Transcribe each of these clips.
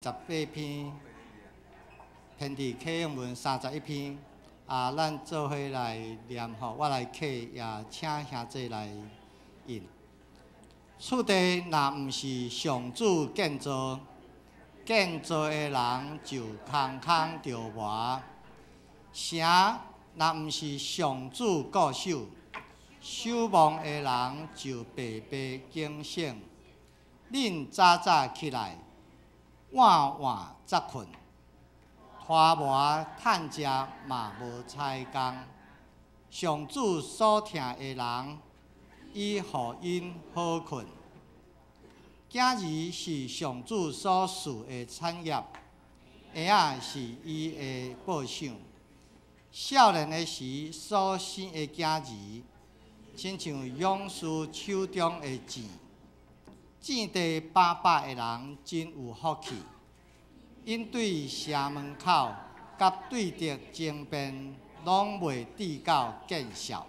18篇，編佇啟應文31篇。啊，咱做伙來念吼，我來刻，也請兄弟來印。厝地若毋是上主建造，建造的人就空空著磨；城若毋是上主固守，守望的人就白白警醒。恁早早起來，晚晚才睏，拖磨趁食嘛無彩工。上主所疼的人，伊予𪜶好睏。囝兒是上主所賜的產業，嬰仔是伊的報賞。少年的時所生的囝兒，親像勇士手中的箭。戰地百百的人真有福氣，𪜶對城門口佮對敵爭辯，攏袂致到見笑。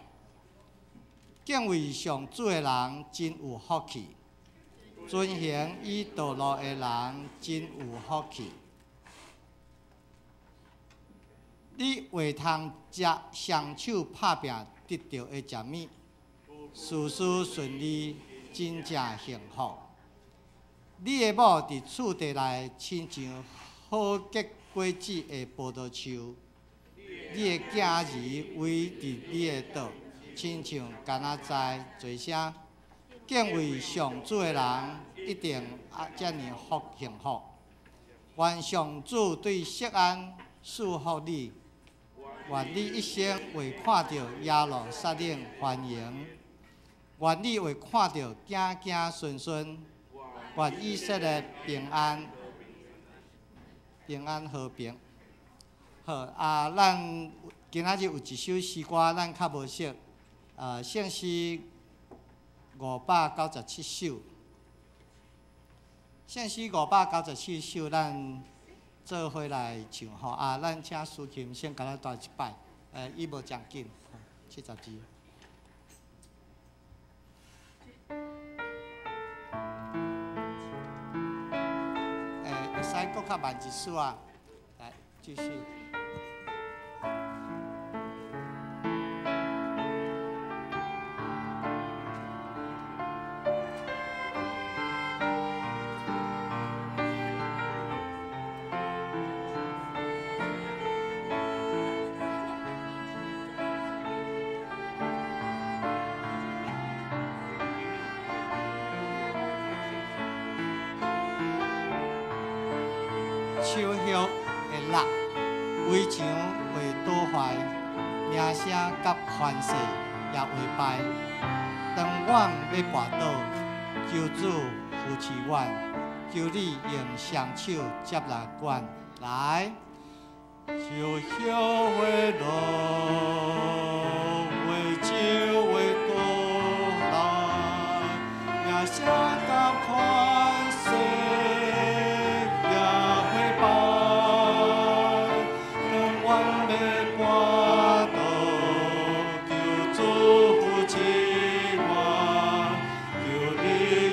敬畏上主的人真有福氣，遵行伊道路的人真有福氣。你會通食雙手拍拚得著的食物，事事順利，真正幸福。你的某佇厝地內，親像好結果子的葡萄樹；你的囝兒圍佇你的桌，親像柑仔栽。做聲敬畏上主的人，一定啊遮爾福幸福。願上主對錫安賜福你，願你一生會看著耶路撒冷繁榮，願你會看著子子孫孫，願以色列平安、平安和平。好啊，咱今仔日有一首詩歌，咱較無熟，聖詩597首。聖詩597首，咱做伙來唱吼啊！咱請蘇琴先共咱帶一擺，伊無誠緊，70字。會使閣較慢一絲仔，來繼續。樹葉會落，圍牆會倒壞，名聲佮權勢也會敗。當阮欲跋倒，求主扶持阮，求你用雙手接納阮。來，樹葉會落，圍牆會倒來，名聲佮權勢也會敗。當阮欲跋倒，求主扶持阮，求你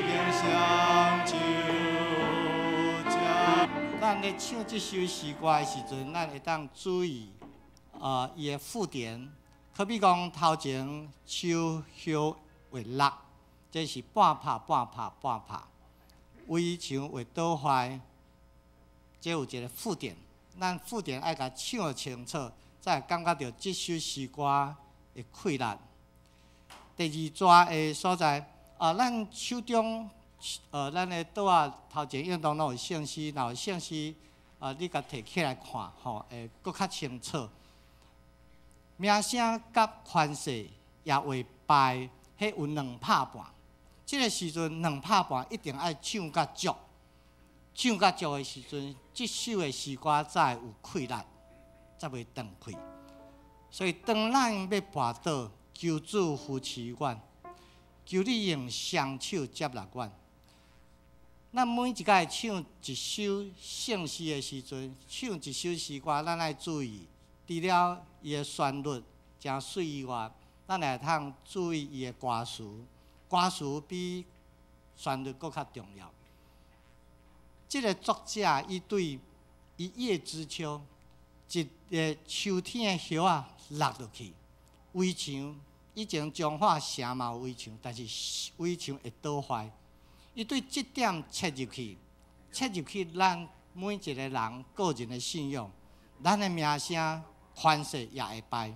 用雙手接。咱咧唱這首詩歌的時陣，咱會當注意，伊的附點，可比講頭前樹葉會落，這是半拍半拍半拍；圍牆會倒壞，這有一個附點。咱附點愛共唱清楚，才會感覺著這首詩歌的氣力。第二逝的所在，咱手中，咱的桌仔頭前應當攏有聖詩，若有聖詩，你共提起來看，吼，會閣較清楚。名聲佮權勢也會敗，彼有兩拍半。這个時陣兩拍半一定愛唱甲足，唱甲足的時陣，這首的詩歌才會有氣力，才袂斷氣。所以當咱欲跋倒，求主扶持阮，求你用雙手接納阮。咱每一擺唱一首聖詩的時陣，唱一首詩歌，咱愛注意，除了伊的旋律誠媠以外，咱也會通注意伊的歌詞，歌詞比旋律閣較重要。這个作者伊對一葉知秋，一个秋天的葉仔落落去，圍牆以前彰化城嘛有圍牆，但是圍牆會倒壞。伊對這點切入去，切入去咱每一個人個人的信仰，咱的名聲、權勢也會敗。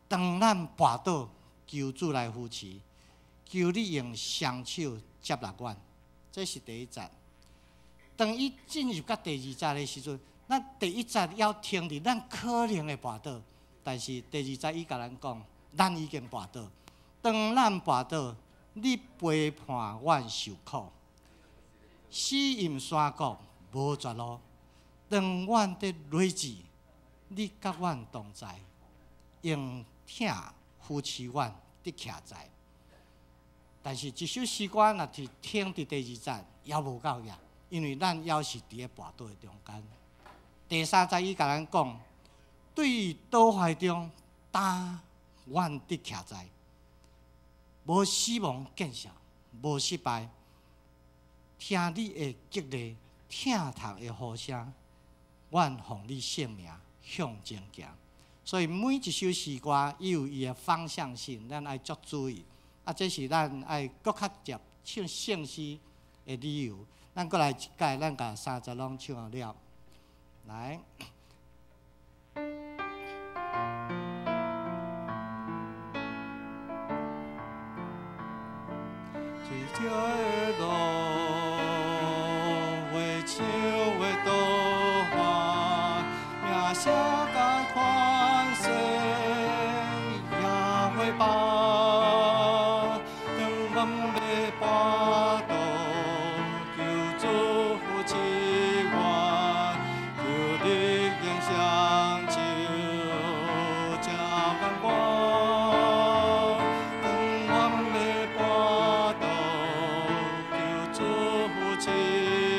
當咱跋倒，求主來扶持，求你用雙手接納阮，這是第一節。當伊進入到第二節的時陣，咱第一節猶停佇咱可能會跋倒，但是第二節伊共咱講，咱已經跋倒。當咱跋倒，你陪伴阮受苦，死蔭山谷無絕路。當阮佇累志，你佮阮同在，用疼扶持阮得徛在。但是，這首詩歌若是停佇第二節，猶無夠額，因為咱猶是佇咧跋倒的中間。第三節伊共咱講，對倒壞中，擔阮得徛在，無死亡見識，無失敗。聽你的激勵，疼痛的呼聲，阮奉你聖名向前行。所以每一首詩歌，伊有伊的方向性，咱愛足注意。啊，這是咱愛閣較捷唱聖詩的理由。咱閣來一擺，咱共三節攏唱了。來。水的路，画墙的图画，名声佮权势也会败。当阮欲跋倒，求主扶持阮，求你用双手接阮我。当阮欲跋倒，求主扶持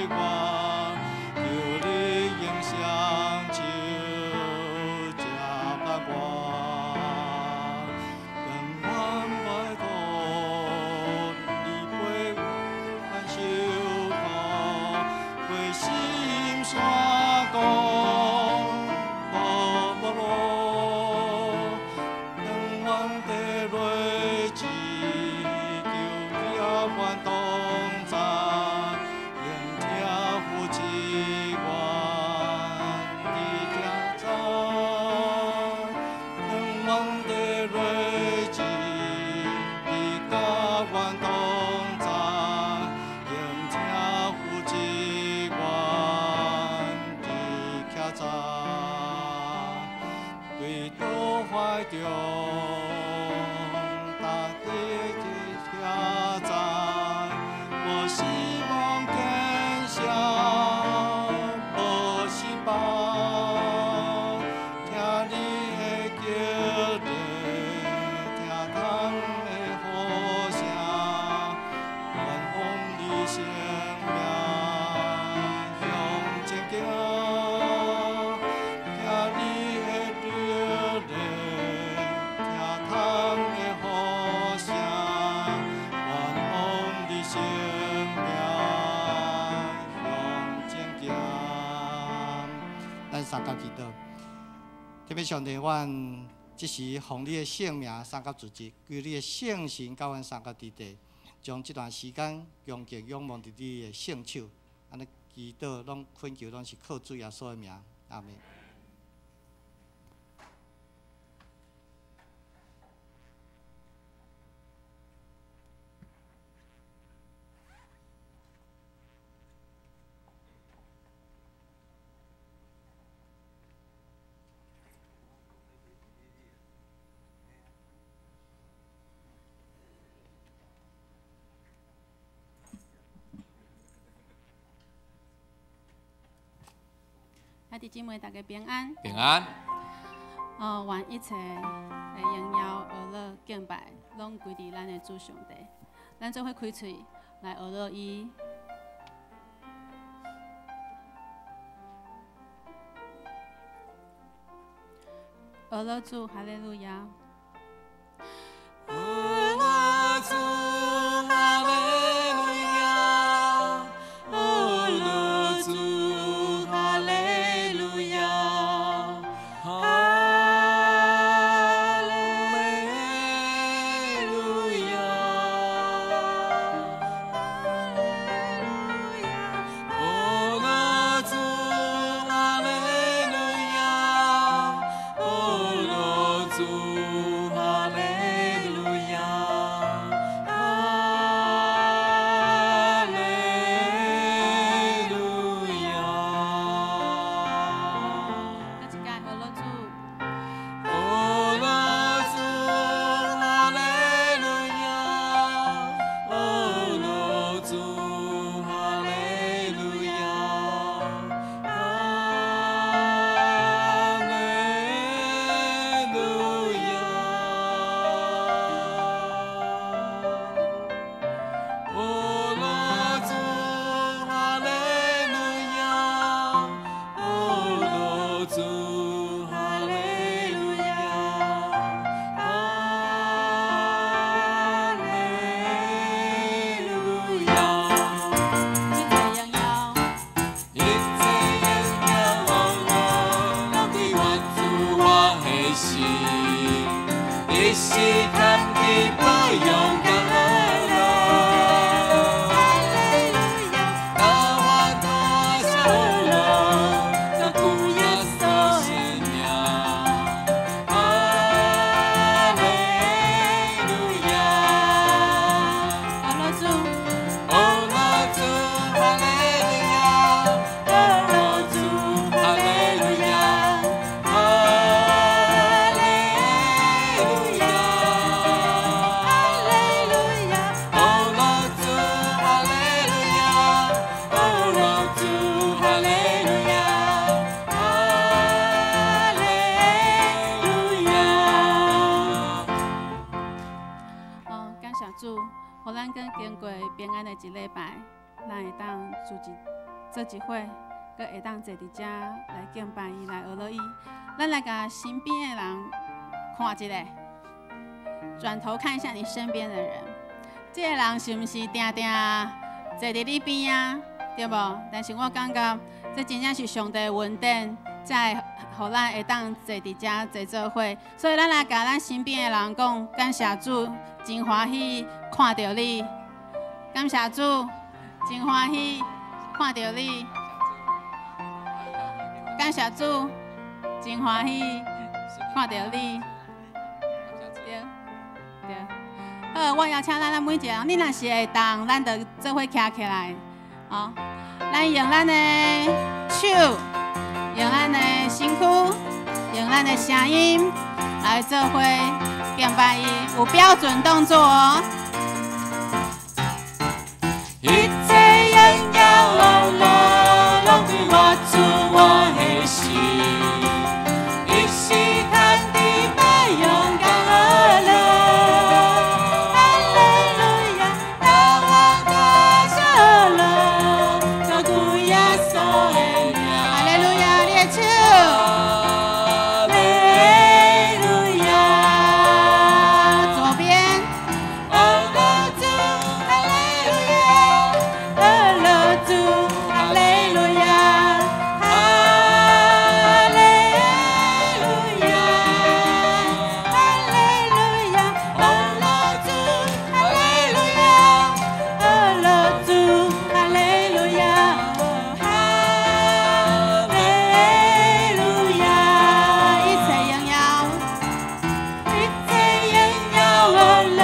阮，求你用双手接阮我。当阮跋倒，你陪阮受苦，过死荫山谷无无路。当阮伫累志，求与阮同在，用疼扶持阮伫徛在。当阮伫累志，你佮阮同在，用疼扶持阮伫徛在。对倒坏中，担伫徛在，无死亡见识，无失败。听你的激励，听痛的呼声，愿奉你圣名向前行。听你的激励，听痛的呼声，愿奉你圣名向前行。咱三甲祈禱，特別上帝，阮這時奉你的聖名三甲組織，求你的聖神佮阮三甲佇地，將這段時間恭敬仰望佇你的聖手，按呢祈禱攏懇求攏是靠主耶穌的名，阿們。兄弟姊妹，大家平安。平安。願一切的榮耀、呵咾、敬拜，攏歸佇咱的主上帝。咱做伙開喙來呵咾伊。呵咾主，哈利路亞。呵咾主，哈利路亞。平安的一禮拜，咱會當聚一做一伙，閣會當坐佇遮來敬拜伊，來學樂伊。咱來共身邊的人看一下，轉頭看一下你身邊的人，這个人是毋是定定坐佇你邊仔，對無？但是我感覺這真正是上帝的恩典，才會予咱會當坐佇遮坐做伙。所以咱來共咱身邊的人講，感謝主，真歡喜看著你。感謝主，真歡喜看著你。感謝主，真歡喜看著你。對對。好，我邀請咱每一個人，你若是會當，咱就做伙徛起來，哦，咱用咱的手，用咱的身軀，用咱的聲音來做伙敬拜伊，有標準動作哦。一切榮耀樂樂，攏歸我主我的神，伊是天地百勇敢樂樂，哈利路亞，大王大聖樂，高舉耶穌的名。哈利路亞，你的手。哈利路亞，左邊。阿樂主，哈利路亞，阿樂主，哈利路亞，哈利路亞，哈利路亞，阿樂主，哈利路亞，阿樂主，哈利路亞，哈利路亞，一切榮耀。一切榮耀樂樂，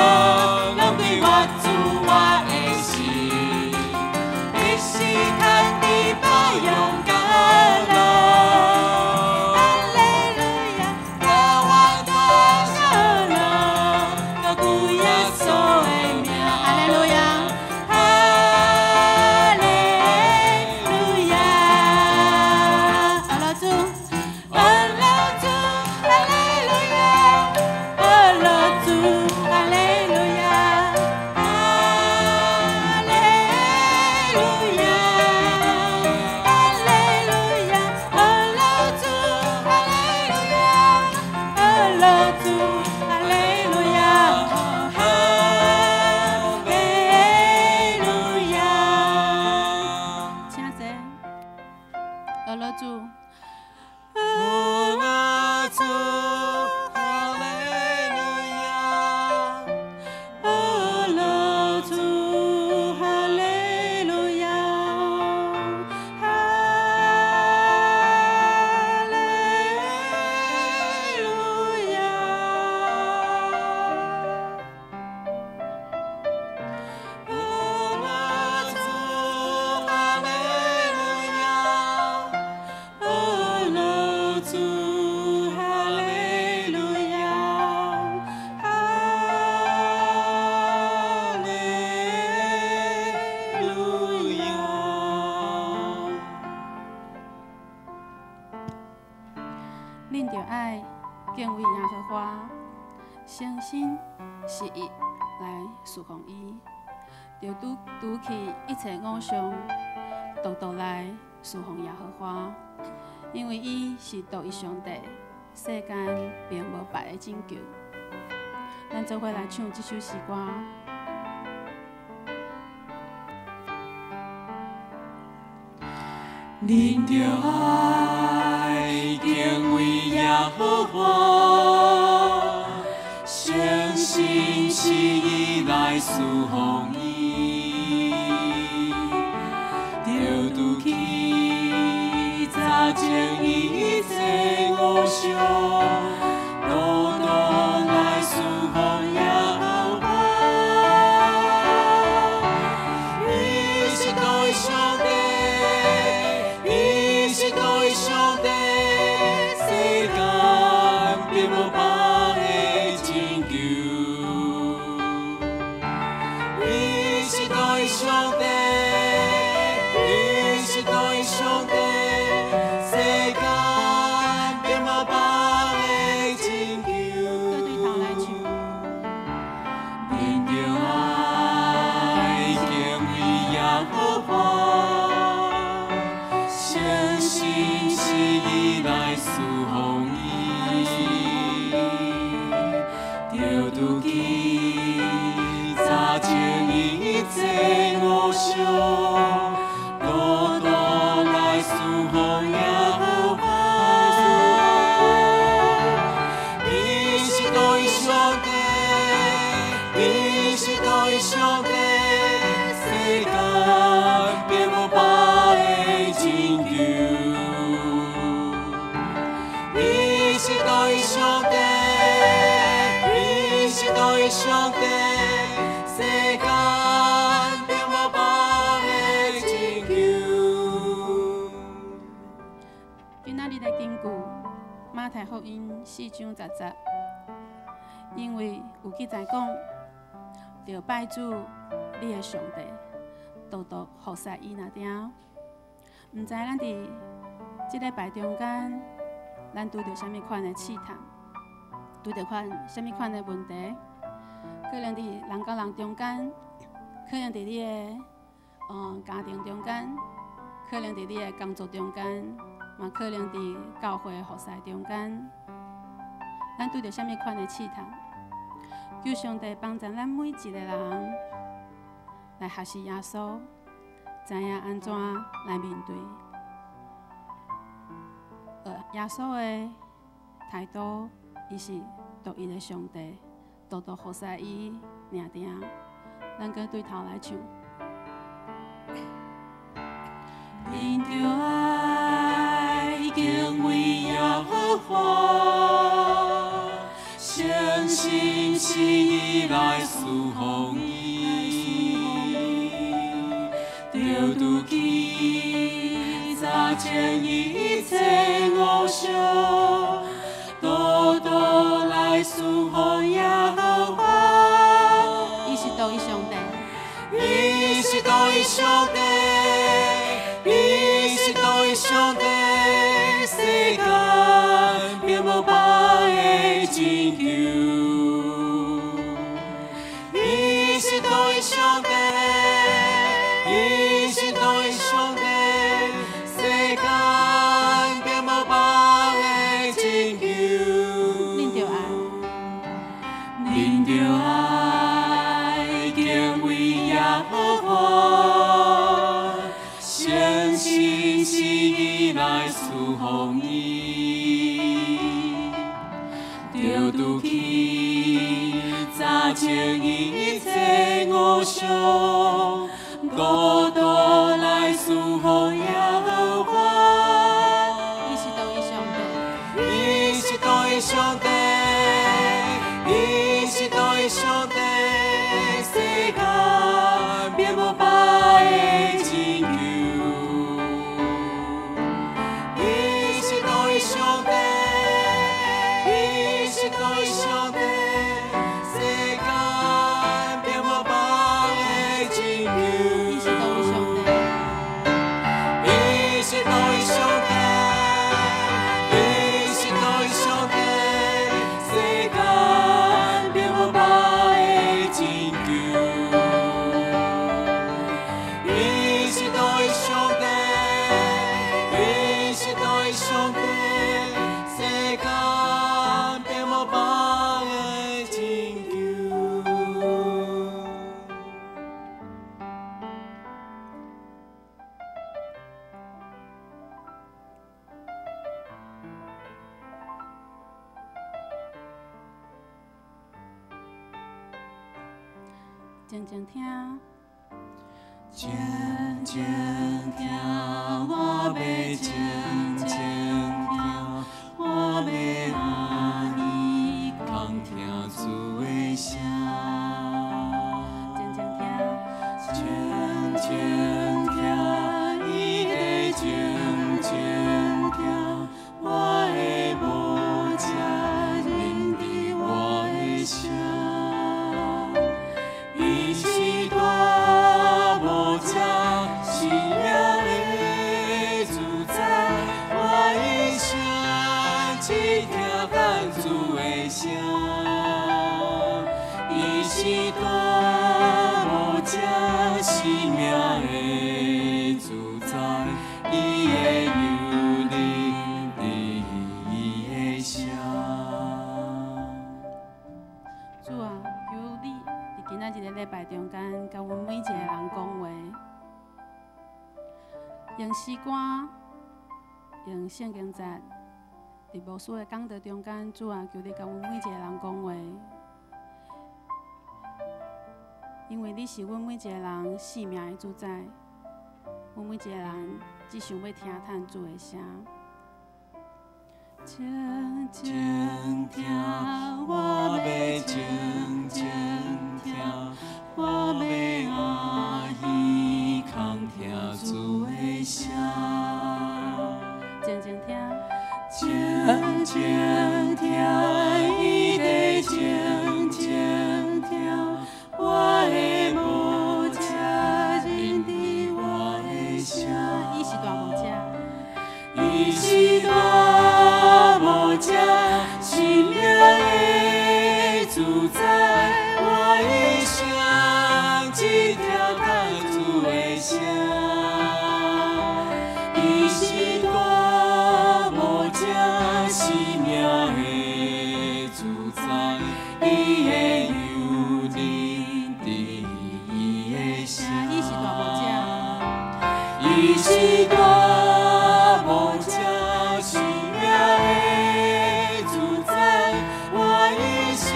攏歸我主我的神，伊是天地百勇敢樂，哈利路亞，大王大聖樂，高舉耶穌的名。哈利路亞，哈利路亞，阿樂主，阿樂主，哈利路亞，阿樂主，哈利路亞，哈利路亞，哈利路亞，阿樂主，哈利路亞，阿樂主，哈利路亞，哈利路亞。請坐。阿樂主，阿樂主，哈利路亞，阿樂主，哈利路亞，哈利路亞。阿樂主，哈利路亞，阿樂主，哈利路亞，哈利路亞。恁著愛敬畏耶和華，誠心實意來事奉伊，著除除去一切偶像，獨獨來事奉耶和華，因為伊是獨一上帝，世間並無別的拯救。咱做伙來唱這首詩歌。恁著愛敬畏耶和華，誠心實意來事奉伊，著除去雜情一切偶像，獨獨來事奉耶和華。伊是獨一上帝，伊是獨一上帝，世間並無別的拯救。伊是獨一上帝，伊是獨一上帝，世間誠心誠意來侍奉伊，著拄起早前一切偶像，獨獨來侍奉耶和華。伊是獨一上帝，伊是獨一上帝，世間並無別个拯救。伊是獨一上帝，伊是獨一上帝，世間並無別个拯救。今仔日的根據馬太福音4章10節，因為有記載講，著拜主你的上帝，獨獨服侍伊爾定。毋知咱佇這禮拜中間，咱拄著啥物款的試探，拄著款啥物款的問題？可能佇人佮人中間，可能佇你的家庭中間，可能佇你的工作中間，嘛可能佇教會服侍中間，咱拄著啥物款的試探？求上帝幫助咱每一個人來學習耶穌，知影按怎來面對。耶穌的態度，伊是獨一的上帝，獨獨服侍伊爾定。咱閣對頭來唱。恁著愛敬畏耶和華，誠心誠意來侍奉伊，著拄起早前一切偶像，獨獨來侍奉耶和華。伊是獨一上帝，伊是獨一上帝，伊是獨一上帝，世間並無別个拯救。伊是獨一上帝，伊是獨一上帝，世間並無別个拯救。恁著愛，恁著愛敬畏耶和華，誠心誠意來侍奉伊，著拄起早前一切偶像，獨獨來侍奉耶和華。伊是獨一上帝，伊是獨一上帝，伊是獨一上帝，世間並無別个拯救。伊是獨一上帝，伊是獨一上帝，世間並無別个拯救。伊是獨一上帝，伊是獨一上帝，伊是獨一上帝，世間並無別个拯救。伊是獨一上帝，伊是獨一上帝，世間並無別个拯救。靜靜聽，靜靜聽，我欲靜靜聽，我欲按耳空聽主的聲。靜靜聽，靜靜聽，伊咧靜靜聽，我的無遮認得我的聲。伊是大無遮生命的主宰，我一生只聽見主的聲。伊是大無遮生命的主宰，伊的用诗歌，用圣经节，伫牧师的讲道中间，主啊，求你共阮每一个人讲话，因为你是阮每一个人生命的主宰，阮每一个人只想欲听趁主的声。静静听，我欲静静听，我欲阿耳空听主的声。静静听，静静听，伊在静静听，我的牧者认得我的声。伊是大牧者，伊是大牧者，生命的主宰，我一生只听到主的声。伊是大牧者，生命的主宰，伊的羊认得伊的声。伊是大牧者，伊是大牧者，生命的主宰，我一生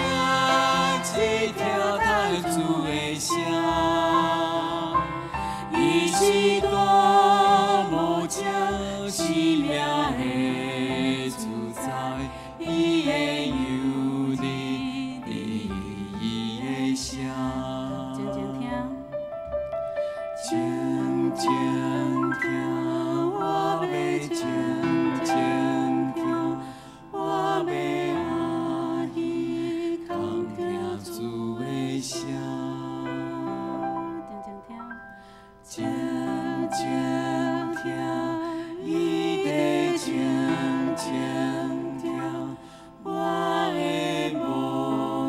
只听到主的声。伊是大牧者，生命的主宰，伊的羊认得伊的声。静静听，静静听，我欲静静听，我欲阿耳空听主的声。静静听，静静听，伊在静静听，我的牧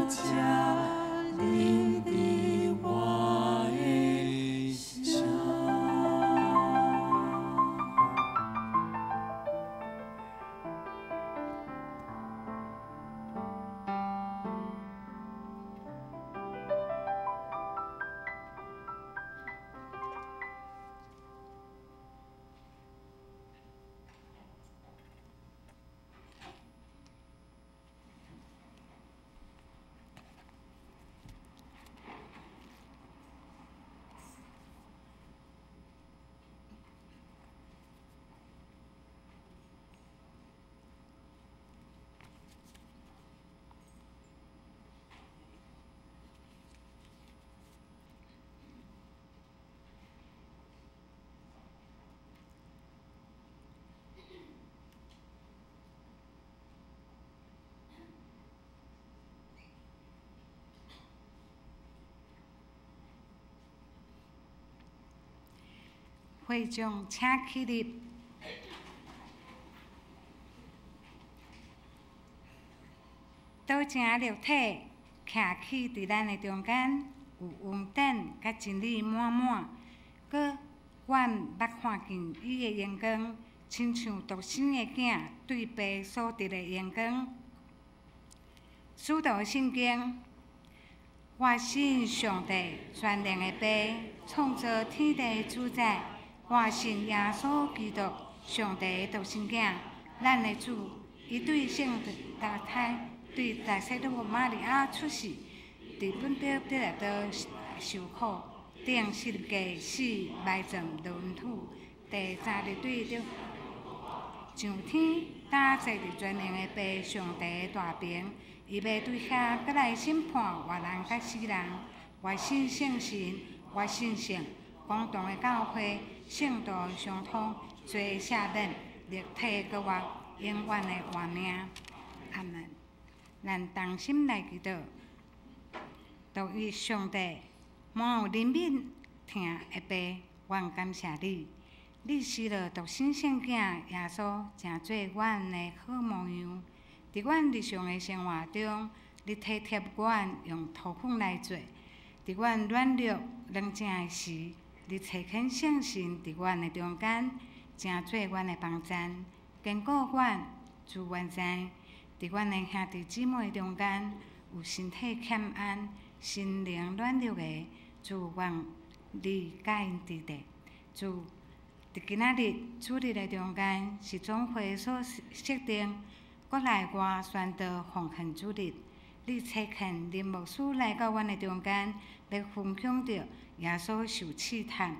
者认得我的声。会众请起立。倒正六体徛起伫咱的中间，有恩典佮真理满满。阁阮捌看见伊的荣光，亲像独生的囝对父所得的荣光。使徒信经，我信上帝全能的父，创造天地的主宰。我信耶稣基督，上帝的独生囝，咱的主。伊对圣堕胎，对大洗女玛利亚出世，伫本笃彼拉多受苦，钉十字架死，埋葬落坟土，第三日对著上天，搭坐伫全能的父上帝的大爿，伊欲对遐阁来审判活人佮死人。我信圣神，我信圣公同的教会，圣徒的相通，罪赦免，肉体阁活，永远的活命。阿门。咱同心来祈祷，独一上帝，满有怜悯疼的父，阮感谢你，你赐予独生圣子耶稣，成做阮的好模样。伫阮日常的生活中，你体贴阮用土粉来做；伫阮软弱软正的时，你差遣圣神伫阮的中间，成做阮的帮赞，坚固阮。主，阮知，伫阮的兄弟姊妹中间，有身体欠安、心灵软弱的，主，愿你佮𪜶伫咧。主，佇今仔日主日的中間，是總會所設定國內外宣道奉獻主日。你差遣林牧師來到阮的中間，欲分享著耶穌受試探、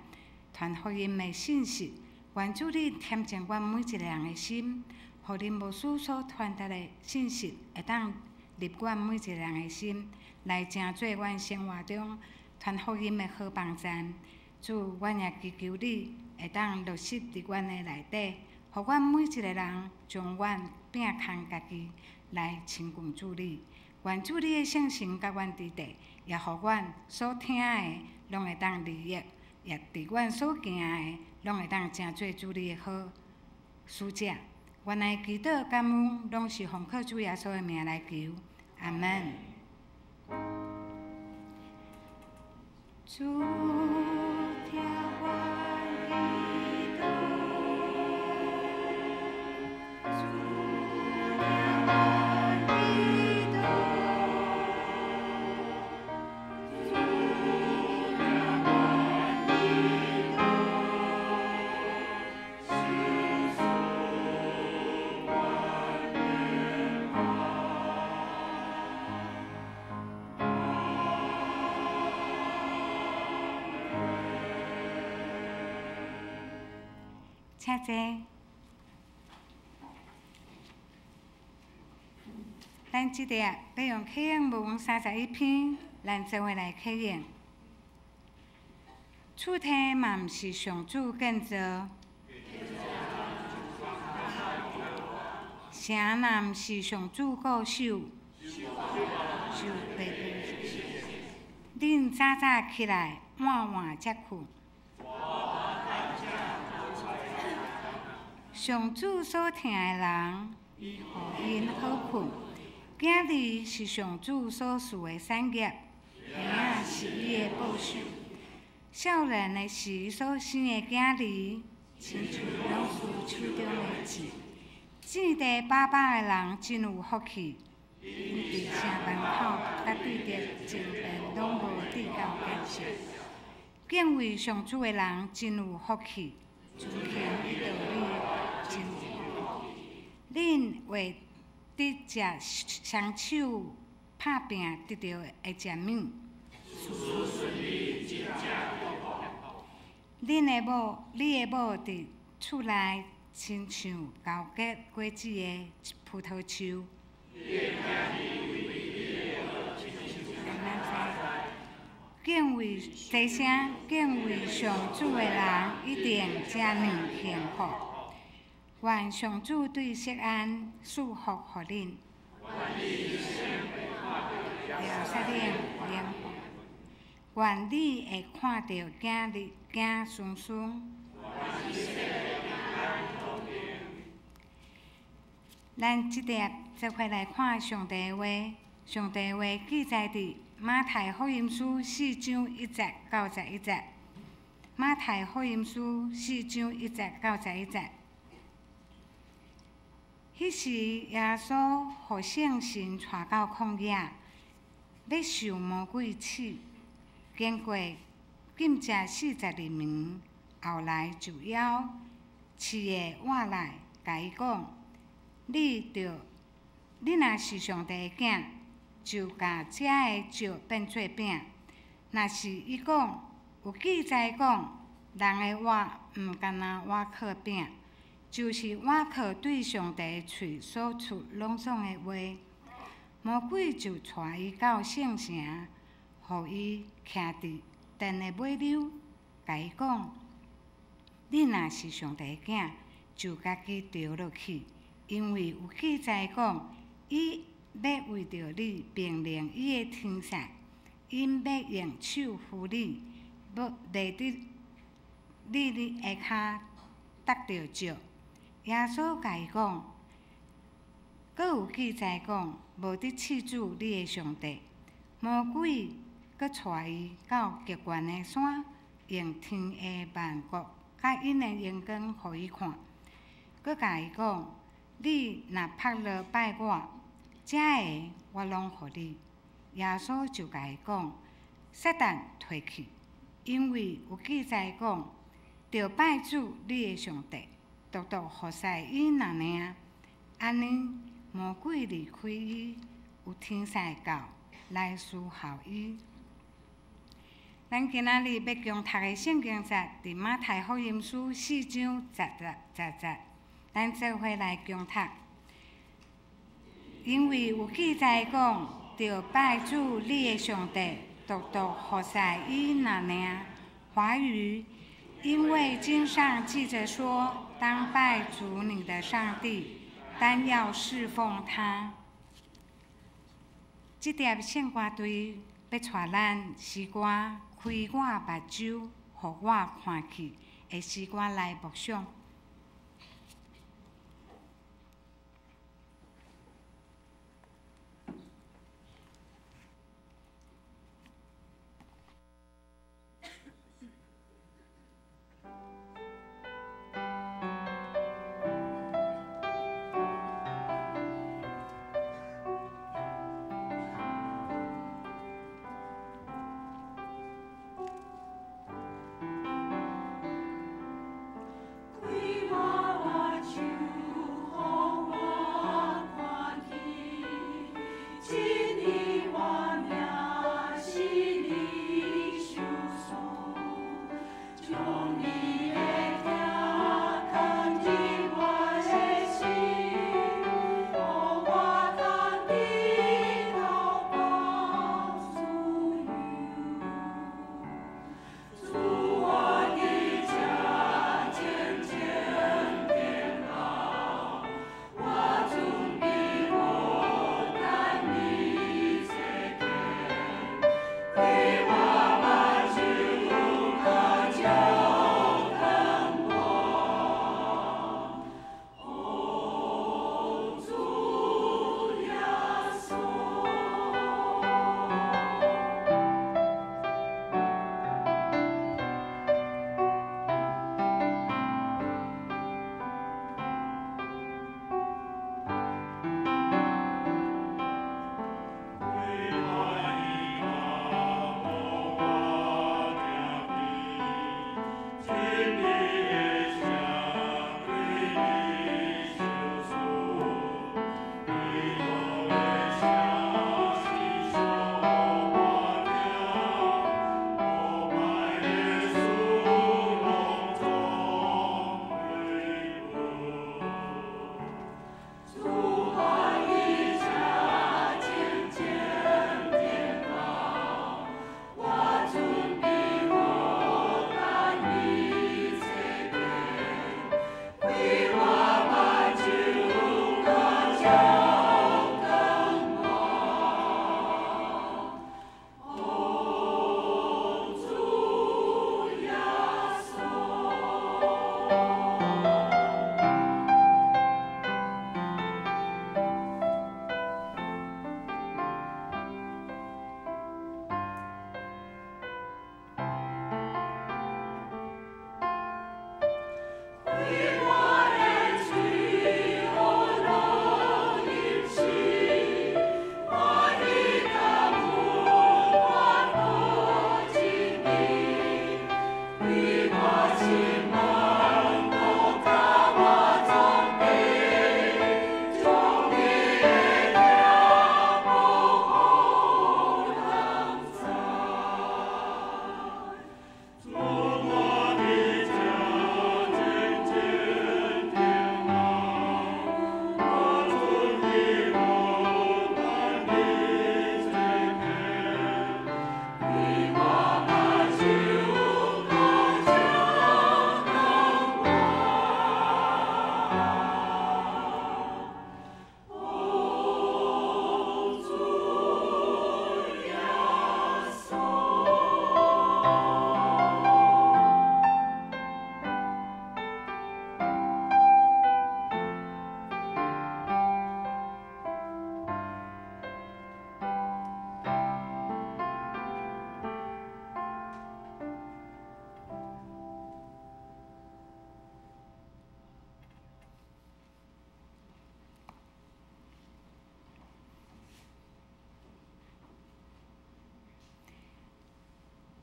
傳福音的信息。願主你恬靜阮每一个人的心，予林牧師所傳達的信息會當入阮每一个人的心，來成做阮生活中傳福音的好幫贊。主，阮也祈求你會當落實佇阮的內底，予阮每一個人將阮摒空家己來親近主你。願主你的聖神佮阮佇底，也予阮所聽的攏會當利益，也佇阮所行的攏會當成做主你的好使者。阮的祈禱感恩，攏是奉靠主耶穌的名來求，阿門。主聽阮祈禱，主聽阮祈禱，主聽阮祈禱，事事關念我。請坐。咱這節欲用啟應文31篇，咱做伙來啟應。厝體嘛毋是上主建造，城若毋是上主固守，就白白。恁早早起來，晚晚才睏。上主所疼的人，伊予𪜶好睏。囝兒是上主所賜的產業，嬰仔是伊的報酬。少年的時所生的囝兒，親像勇士手中的箭。見地飽飽的人真有福氣，𪜶佇城門口佮對著爭辯，攏無得到減少。敬畏上主的人真有福氣，遵行伊道理的真有福氣。恁會得藉雙手拍拚得著的食物。恁的某，你的某佇厝內，親像高結果子的葡萄樹。敬畏這聲，敬畏上主的人一定遮爾幸福。願上主對錫安賜福予恁。耶路撒冷永福。願你會看著囝兒囝孫孫。咱這節做伙來看上帝的話，上帝的話記載佇馬太福音書4章1節到11節。馬太福音書4章1節到11節。彼時，耶穌予聖神帶到曠野，欲受魔鬼試。經過禁食40日暝，後來就枵，試的活來，共伊講：你著，你若是上帝的囝，就共遮个石變做餅。若是伊講，有記載講，人的活毋干焦倚靠餅，就是倚靠對上帝喙所出攏總的話。魔鬼就帶伊到聖城，予伊徛佇殿的尾溜，共伊講：你若是上帝的囝，就家己掉落去，因為有記載講，伊欲為著你命令伊的天使，𪜶欲用手扶你，袂得你的跤觸著石。耶穌共伊講：閣有記載講，無得試主你的上帝。魔鬼閣帶伊到極懸的山，用天下萬國佮𪜶的榮光予伊看，閣共伊講：你若趴落拜我，這个我攏予你。耶穌就共伊講：撒旦退去，因為有記載講，著拜主你的上帝，獨獨服侍伊爾爾。按呢，魔鬼離開伊，有天使到來侍候伊。咱今仔日欲共讀的聖經節，佇馬太福音書四章十節十節，咱做伙來共讀。因為有記載講，著拜主你的上帝，獨獨服侍伊爾爾。華語，因為經上記著說，當拜主你的上帝，單要侍奉他。這疊聖歌隊欲帶咱詩歌，開我目睭，予我看見的詩歌來默想。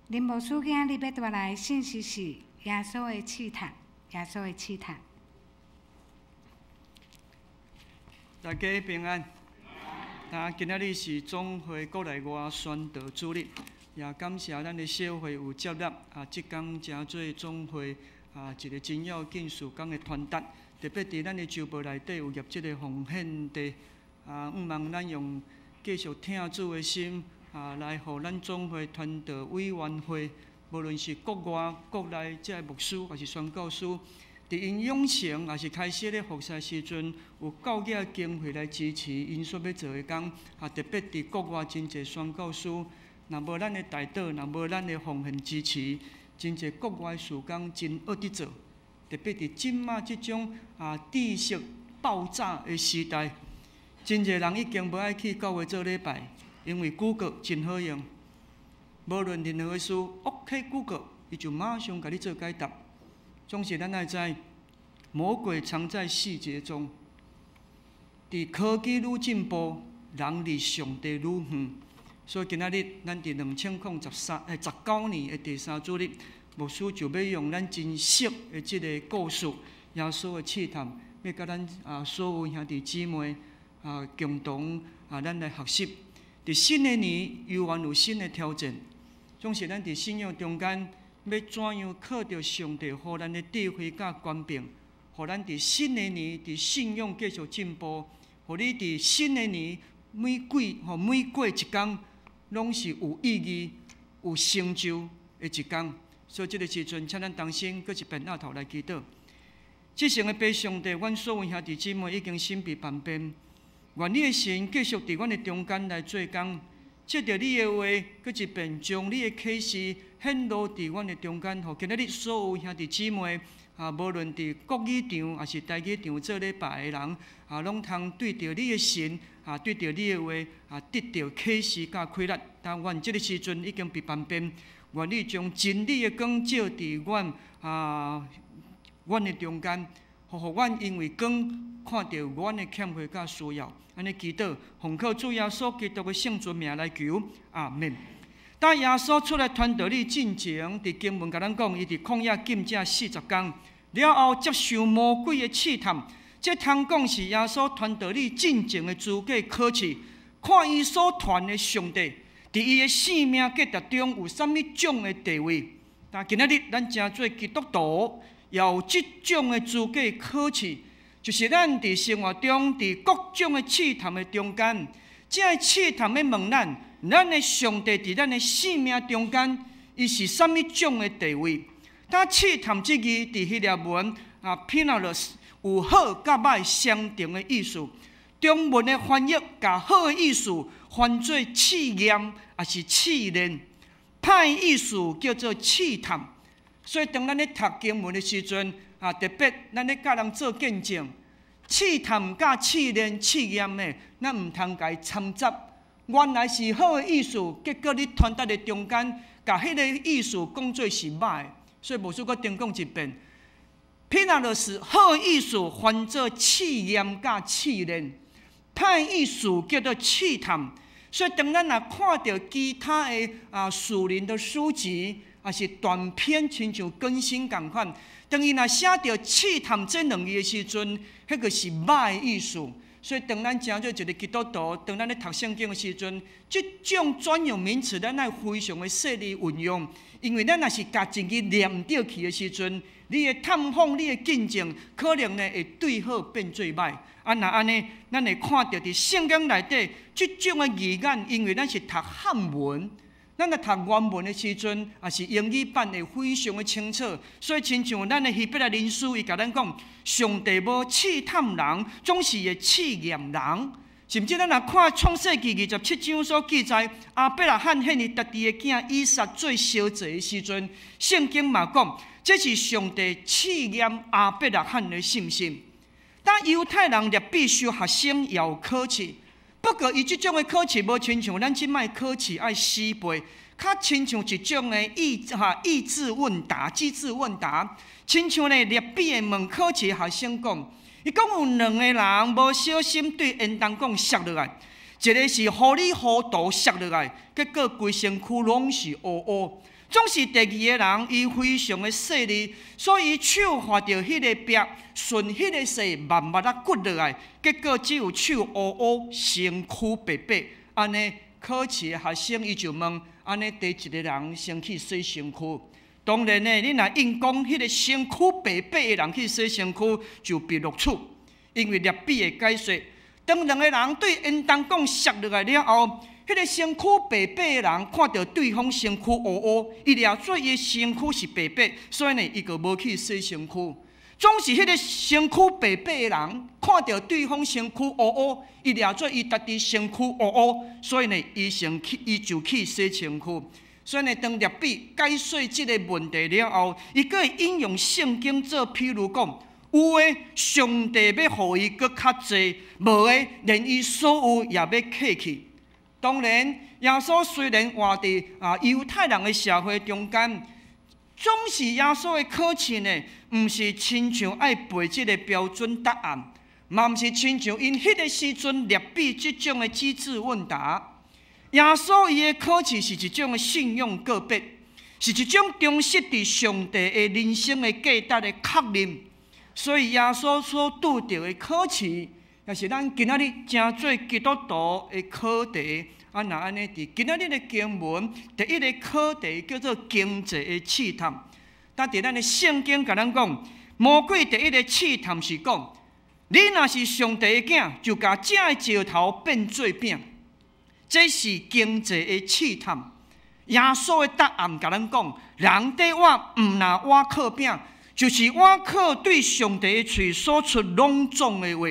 林牧師今日欲帶來的信息是耶穌的試探，耶穌的試探。大家平安。啊，今仔日是總會國內外宣道主日，也感謝咱的小會有接納啊，這工成做總會啊一個真要緊事工的傳達，特別佇咱的週報內底有入這个奉獻地啊，向望咱用繼續疼主的心啊，來予咱總會傳道委員會，無論是國外、國內這个牧師，抑是宣教師，佇𪜶養成，抑是開始咧服侍時陣，有夠額經費來支持𪜶所欲做的工。啊，特別佇國外真濟宣教師，若無咱的代禱，若無咱的奉獻支持，真濟國外事工真惡佇做。特別佇這馬這種啊知識爆炸的時代，真濟人已經無愛去教會做禮拜，因為 Google 真好用，無論任何事，OK Google，伊就馬上共你做解答。總是咱愛知，魔鬼藏在細節中。佇科技愈進步，人離上帝愈遠。所以今仔日咱佇201319年的第三主日，牧師就欲用咱真熟的這个故事，耶穌的試探，欲佮咱啊所有兄弟姊妹啊共同啊咱來學習。佇新的年，猶原有新的挑戰。總是咱佇信仰中間，欲怎樣靠著上帝予咱的智慧佮權柄，予咱佇新的年佇信仰繼續進步，予你佇新的年每季吼每過一工，攏是有意義、有成就的一工。所以這个時陣，請咱同心閣一遍僫頭來祈禱。至聖的父上帝，阮所有兄弟姊妹已經心被萬變，願你的神繼續佇阮的中間來做工，藉著你的話，閣一遍將你的啟示顯露佇阮的中間，予今仔日所有兄弟姊妹啊，無論佇國語場抑是台語場做禮拜的人啊，攏通對著你的神啊，對著你的話啊，得著啟示佮啟力。但願這个時陣已經被萬變，願你將真理的光照佇阮啊，阮的中間，予阮因為光看著阮的欠缺佮需要。按呢祈禱，奉靠主耶穌基督的聖尊名來求，阿們。當耶穌出來傳道理進前，佇經文共咱講，伊佇曠野禁食40工，了後接受魔鬼的試探。這通講是耶穌傳道理進前的資格考試，看伊所傳的上帝，佇伊的生命價值中有啥物種的地位。但今仔日咱成做基督徒，也有這種的資格考試，就是咱佇生活中，佇各種的試探的中間，這个試探欲問咱，咱的上帝佇咱的生命中間，伊是啥物種的地位？當試探這字佇希臘文啊 peirasmos 有好佮歹相同的意思。中文的翻譯共好的意思翻做試驗，抑是試煉；歹意思叫做試探。所以當咱咧讀經文的時陣，啊，特別咱咧佮人做見證，試探佮試煉、試驗的，咱毋通共伊摻雜。原來是好的意思，結果你傳達的中間，共彼个意思講做是歹的。所以牧師閣重講一遍，peirasmos 好的意思翻做試驗佮試煉，歹意思叫做試探。所以當咱若看著其他的啊屬靈的書籍，抑是短篇，親像更新仝款，當伊若寫著試探這兩字的時陣，彼个是歹的意思。所以當咱成做一个基督徒，當咱咧讀聖經的時陣，這種專有名詞，咱愛非常的細膩運用，因為咱若是共一字念毋著去的時陣，你的探訪、你的見證，可能呢會對好變做歹。啊，若按呢，咱會看著佇聖經內底這種的字眼，因為咱是讀漢文，咱若讀原文的時陣，抑是英語版會非常的清楚。所以，親像咱的希伯來人書，伊共咱講，上帝無試探人，總是會試驗人。甚至咱若看創世記27章所記載，亞伯拉罕獻伊家己的囝以撒做燒祭的時陣，聖經嘛講，這是上帝試驗亞伯拉罕的信心。當猶太人拉比收學生也有考試，不過伊這種的考試無親像咱這擺考試愛死背，較親像一種的意志問答、機智問答。親像呢，拉比會問考試學生講，伊講有兩个人無小心對煙囱管摔落來，一个是糊裡糊塗摔落來，結果規身軀攏是烏烏。總是第二个人，伊非常的細膩，所以伊手劃著彼个壁，順彼个勢慢慢仔掘落來，結果只有手烏烏，身軀白白。按呢考試的學生伊就問：按呢第一个人先去洗身軀？當然呢，你若硬講彼个身軀白白的人去洗身軀，就被錄取，因為律比的解說。當兩个人對煙囱管摔落來了後，彼个身軀白白的人看著對方身軀烏烏，伊掠做伊的身軀是白白，所以呢，伊就無去洗身軀。總是彼个身軀白白的人看著對方身軀烏烏，伊掠做伊家己身軀烏烏，所以呢，伊先去，伊就去洗身軀。所以呢，當律比解說這个問題了後，伊閣會引用聖經做譬如講。有的上帝欲予伊閣較濟，無的連伊所有也欲揢去。當然，耶穌雖然活佇猶太人的社會中間，總是耶穌的考試呢，毋是親像愛背這个標準答案，嘛毋是親像𪜶彼个時陣律比這種的機智問答。耶穌伊的考試是一種的信仰告白，是一種忠實佇上帝的人生的價值的確認。所以耶穌所拄著的考試，也是咱今仔日成做基督徒的課題。啊，若按呢，佇今仔日的經文，第一个課題叫做經濟的試探。但佇咱的聖經共咱講，魔鬼第一个試探是講：你若是上帝的囝，就共這个石頭變做餅。這是經濟的試探。耶穌的答案共咱講：人得活毋若倚靠餅。就是倚靠對上帝的喙所出攏總的話。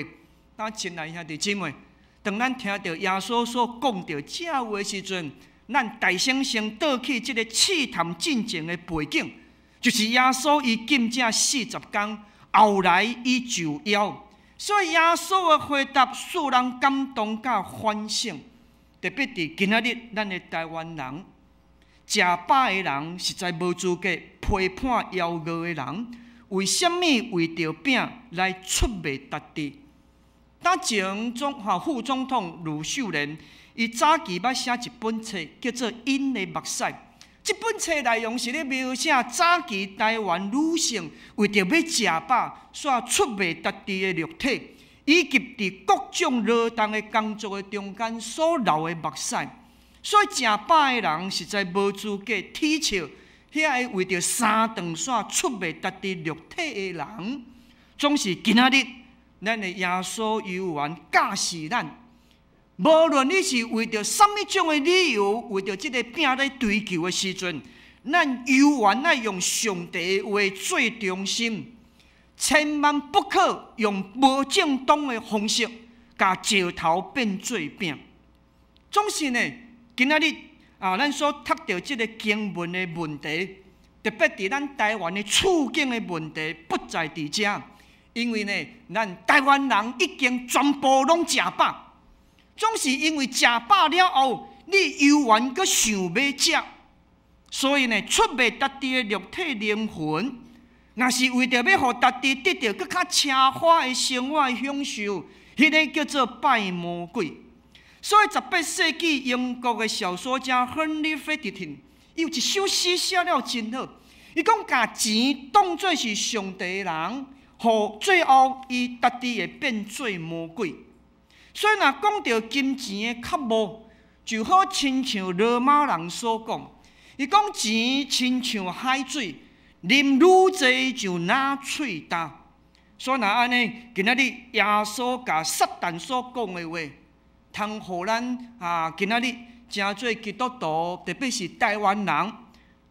那親愛兄弟姊妹，當咱聽著耶穌所講著這話時陣，咱大聲先倒去這个試探進前的背景，就是耶穌伊禁食40工，後來伊受邀，所以耶穌的回答使人感動佮反省。特別佇今仔日咱的台灣人，食飽的人實在無資格批判枵餓的人，為啥物為著餅來出賣家己？當前中華副總統呂秀蓮，伊早期捌寫一本冊，叫做《𪜶的目屎》。這本冊內容是咧描寫早期台灣女性為著欲食飽，煞出賣家己的肉體，以及佇各種勞動的工作的中間所流的目屎。所以食飽的人實在無資格恥笑遐个為著三頓煞出賣家己肉體的人。總是今仔日，咱的耶穌猶原教示咱，無論你是為著啥物種的理由，為著這个餅咧追求的時陣，咱猶原愛用上帝的話做中心，千萬不可用無正當的方式，共石頭變做餅。總是呢，今仔日啊，咱所讀著這个經文的問題，特別佇咱台灣的處境的問題，不在佇遮，因為呢，咱台灣人已經全部攏食飽，總是因為食飽了後，你猶原閣想欲食，所以呢，出賣家己的肉體靈魂，若是為著欲予家己得著閣較奢華的生活享受，彼个叫做拜魔鬼。所以，18世紀英國的小說家亨利·費迪廷，伊有一首詩寫了真好。伊講，共錢當做是上帝的人，予最後伊家己會變做魔鬼。所以，若講著金錢的渴慕，就好親像羅馬人所講，伊講錢親像海水，啉愈濟就若喙焦。所以，若按呢，今仔日耶穌共撒旦所講的話，通予咱啊，今仔日成做基督徒，特別是台灣人，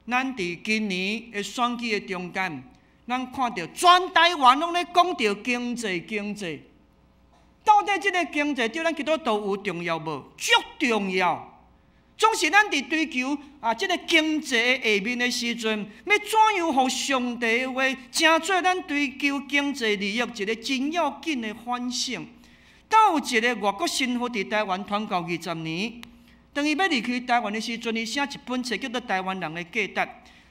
咱佇今年的選舉的中間，咱看著全台灣攏咧講著經濟經濟，到底這个經濟對咱基督徒有重要無？足重要。總是咱佇追求啊，這个經濟下面的時陣，欲怎樣予上帝的話，成做咱追求經濟利益一个真要緊的反省。倒有一个外國神父佇台灣傳教20年，當伊欲離開台灣的時陣，伊寫一本冊叫做《台灣人的價值》。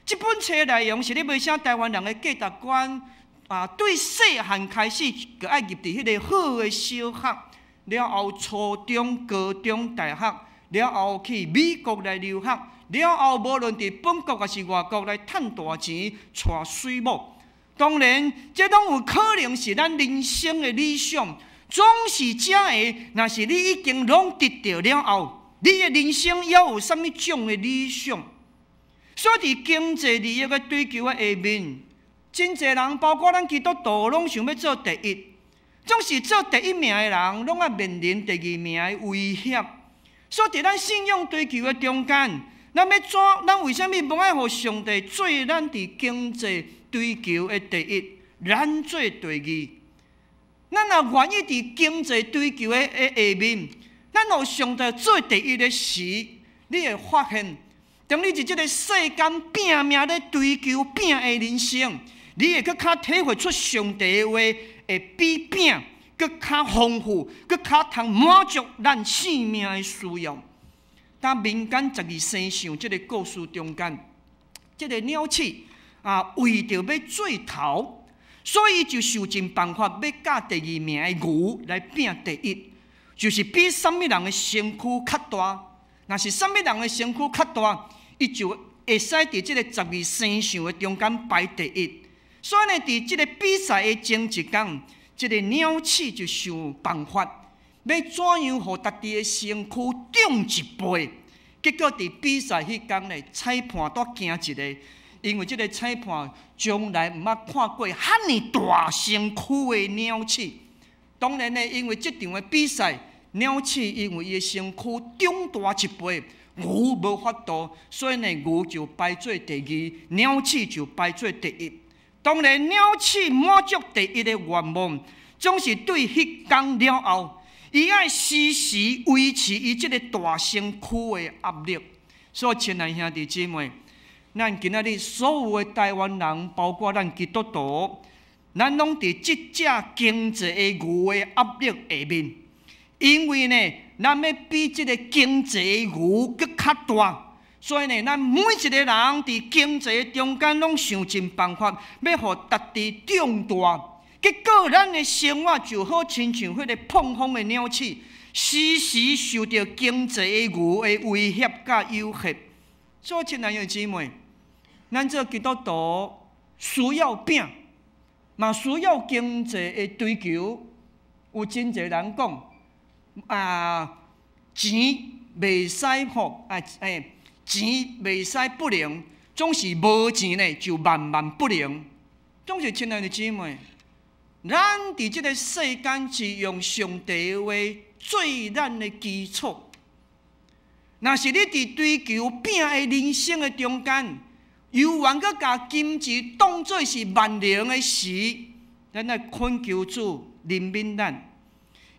這本冊內容是咧描寫台灣人的價值觀啊，對細漢開始就愛入佇彼个好的小學，了後初中、高中、大學，了後去美國來留學，了後，無論佇本國抑是外國來趁大錢、娶媠某。當然，這攏有可能是咱人生的理想。總是這个，若是你已經攏得著了後，你的人生猶有啥物種的理想？所以佇經濟利益的追求的下面，真濟人，包括咱基督徒，攏想欲做第一。總是做第一名的人，攏愛面臨第二名的威脅。所以佇咱信仰追求的中間，咱欲怎？咱為啥物無愛予上帝做咱佇經濟追求的第一，咱做第二？咱若願意佇經濟追求的下面，咱予上帝做第一的時，你會發現，當你佇這个世間拼命咧追求餅的人生，你會閣較體會出上帝的話會比餅閣較豐富，閣較通滿足咱性命的需要。當民間十二生肖這个故事中間，這个鳥鼠啊，為著欲做頭，所以就想盡辦法欲佮第二名的牛來拼第一，就是比啥物人的身軀較大。若是啥物人的身軀較大，伊就會使佇這个十二生肖的中間排第一。所以呢，佇這个比賽的前一工，這个鳥鼠就想辦法，欲怎樣予家己的身軀重一倍。結果佇比賽彼工呢，裁判都驚一个。因為這个裁判從來毋捌看過遐爾大身軀的鳥鼠。當然呢，因為這場的比賽，鳥鼠因為伊的身軀長大一倍，牛無法度，所以呢，牛就排做第二，鳥鼠就排做第一。當然，鳥鼠滿足第一的願望，總是對彼工了後，伊愛時時維持伊這个大身軀的壓力。所以，親愛兄弟姊妹，咱今仔日所有的台灣人，包括咱基督徒，咱攏佇這隻經濟的牛的壓力下面。因為呢，咱欲比這个經濟的牛閣較大，所以呢，咱每一个人佇經濟的中間，攏想盡辦法，欲予家己長大。結果，咱的生活就好親像彼个膨風的鳥鼠，時時受著經濟的牛的威脅佮誘惑。所以，親愛的姊妹，咱做基督徒需要餅，嘛需要經濟的追求。有真濟人講啊，錢袂使吼啊，欸，錢袂使不靈，總是無錢呢就萬萬不能。總是親愛的姊妹，咱佇這个世間是用上帝的話做咱的基礎。若是你佇追求餅的人生的中間，猶原閣共金錢當做是萬能的時，咱愛懇求主憐憫咱，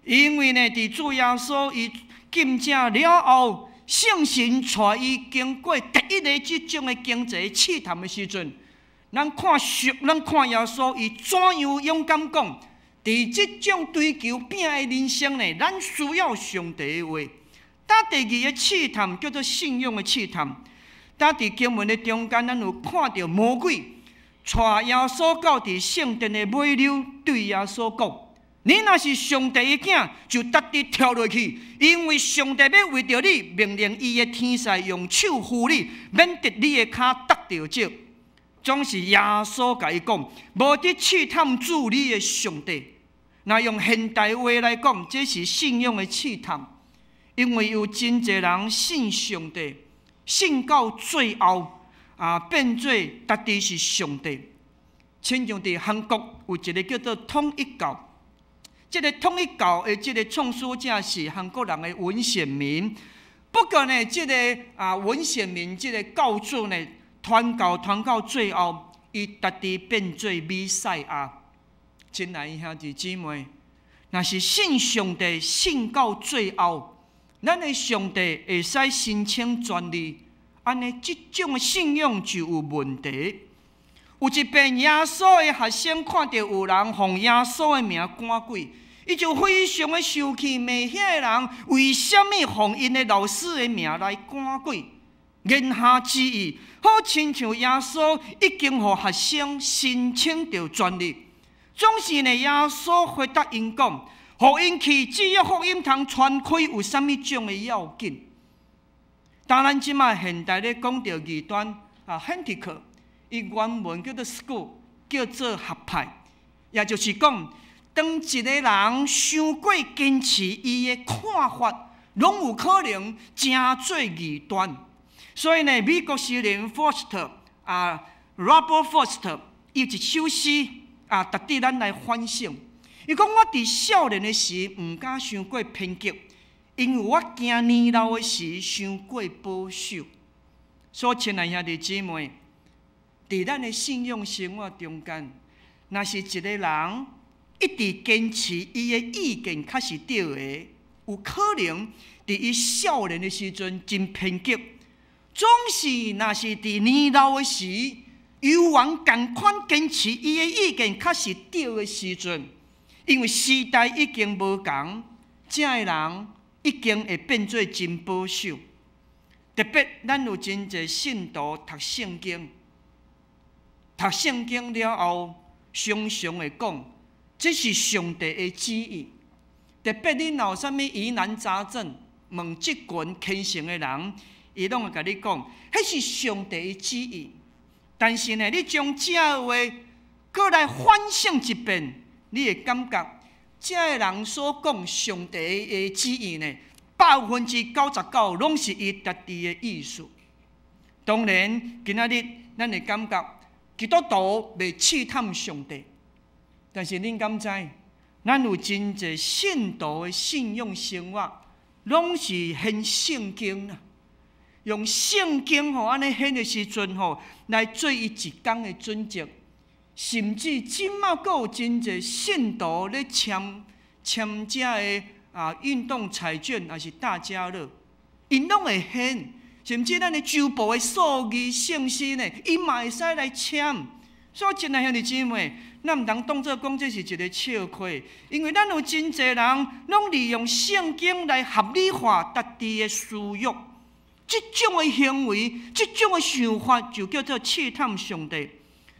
因為呢，佇主耶穌伊禁食了後，聖神帶伊經過第一个這種的經濟試探的時陣，咱看耶穌伊怎樣勇敢講，佇這種追求餅的人生呢，咱需要上帝的話。當第二个試探叫做信仰的試探。當佇經文的中間，咱有看著魔鬼帶耶穌到佇聖殿的尾溜，對耶穌講：你若是上帝的囝，就直直跳落去，因為上帝欲為著你命令伊的天使用手扶你，免得你的跤觸著石。總是耶穌共伊講：無得試探主你的上帝。若用現代話來講，這是信仰的試探，因為有真濟人信上帝，信到最後啊，變做家己是上帝。親像佇韓國有一个叫做統一教，這个統一教的這个創始者是韓國人的文鮮明。不過呢，這个文鮮明這个教主呢，傳教傳到最後，伊家己變做彌賽亞。親愛的兄弟姊妹，若是信上帝信到最後，咱的上帝會使申請專利，按呢這種的信仰就有問題。有一遍耶穌的學生看著有人奉耶穌的名趕鬼，伊就非常的生氣，罵遐个人為啥物奉𪜶的老師的名來趕鬼？言下之意，好親像耶穌已經予學生申請著專利。總是呢，耶穌回答𪜶講，予𪜶去，只要福音通傳開，有啥物種的要緊？當咱這馬現代咧講著異端啊，heretic，伊原文叫做 school，叫做學派，也就是講，當一個人傷過堅持伊的看法，攏有可能成做異端。所以呢，美國詩人 Frost 啊，Robert Frost，伊有一首詩啊，值得咱來反省。伊講，我佇少年的時，毋敢傷過偏激，因為我驚年老的時傷過保守。所以，親愛兄弟姊妹，佇咱的信仰生活中間，若是一個人一直堅持伊的意見較是對的，有可能佇伊少年的時陣真偏激，總是若是佇年老的時，猶原仝款堅持伊的意見較是對的時陣，因為時代已經無仝，這个人已經會變做真保守。特別咱有真濟信徒讀聖經，讀聖經了後，常常會講，這是上帝的旨意。特別你若有啥物疑難雜症，問這群虔誠的人，伊攏會共你講，彼是上帝的旨意。但是呢，你將這話閣來反省一遍，你會感覺，這个人所講上帝的旨意呢，99%攏是伊家己的意思。當然，今仔日咱會感覺基督徒袂試探上帝，但是恁敢知？咱有真濟信徒的信仰生活，攏是掀聖經啊，用聖經吼按呢掀的時陣吼，來做伊一工的準則。甚至這馬閣有真濟信徒咧簽簽這个啊運動彩券，抑是大家樂，𪜶攏會掀。甚至咱的周報的數字聖詩呢，伊嘛會使來簽。所以，親愛兄弟姊妹，咱毋通當做講這是一个笑話，因為咱有真濟人攏利用聖經來合理化家己的私欲，這種的行為，這種的想法，就叫做試探上帝。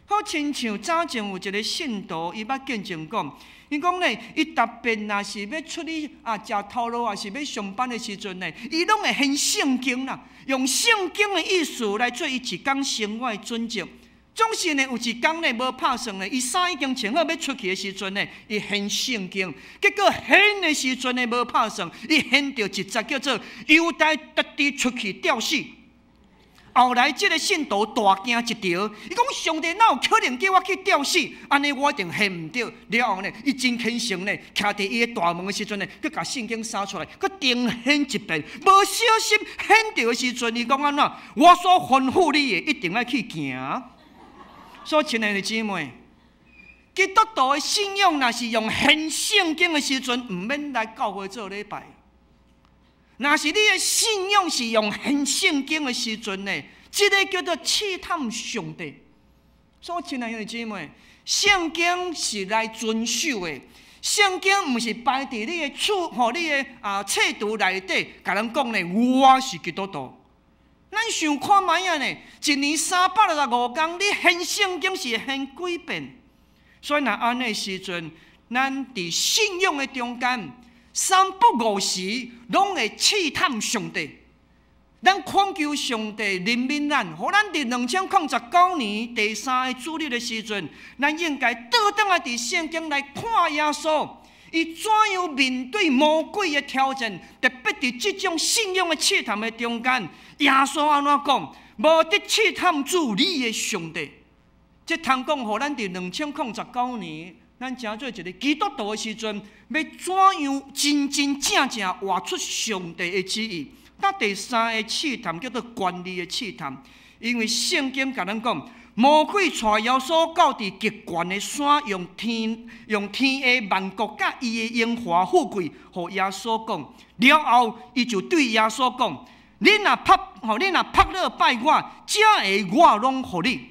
好親像早前有一個信徒，伊捌見證講，伊講咧，伊特別若是欲出去啊，食頭路，抑是欲上班的時陣咧，伊攏會掀聖經啦，用聖經的意思來做伊一工生活的準則。總是呢，有一工呢無拍算呢，伊衫已經穿好欲出去的時陣呢，伊掀聖經，結果掀的時陣呢無拍算，伊掀著一節叫做猶大家己出去吊死。後來這个信徒大驚一場，伊講，上帝哪有可能叫我去吊死？按呢我一定掀毋著。了後呢，伊真虔誠呢，徛佇伊的大門的時陣呢，閣共聖經捎出來，閣重掀一遍，無小心掀著的時陣，伊講按怎？我所吩咐你的，一定愛去行。所以，親愛的姊妹，基督徒的信仰若是用掀聖經的時陣，毋免來教會做禮拜。若是你的信仰是用掀聖經的時陣呢，這个叫做試探上帝。所以，親愛的姊妹，聖經是來遵守的，聖經毋是擺佇你的厝予你的啊冊櫥內底，共人講呢，我是基督徒。咱想看覓仔呢？一年365工，你掀聖經是掀幾遍？所以，若按呢時陣，咱佇信仰的中間，三不五時攏會試探上帝。咱懇求上帝憐憫咱，予咱佇2019年第三個主日的時陣，咱應該倒轉來佇聖經來看耶穌，伊怎樣面對魔鬼的挑戰，特別佇這種信仰的試探的中間，耶穌按怎講？無得試探主你的上帝。這通講，予咱佇2019年，咱成做一个基督徒的時陣，欲怎樣真真正正活出上帝的旨意？那第三个試探叫做權力的試探，因為聖經共咱講，魔鬼帶耶穌到佇極懸的山，用天下萬國佮伊的榮華富貴，予耶穌講了後，伊就對耶穌講：你若伏，予你若伏落拜我，這个我攏予你。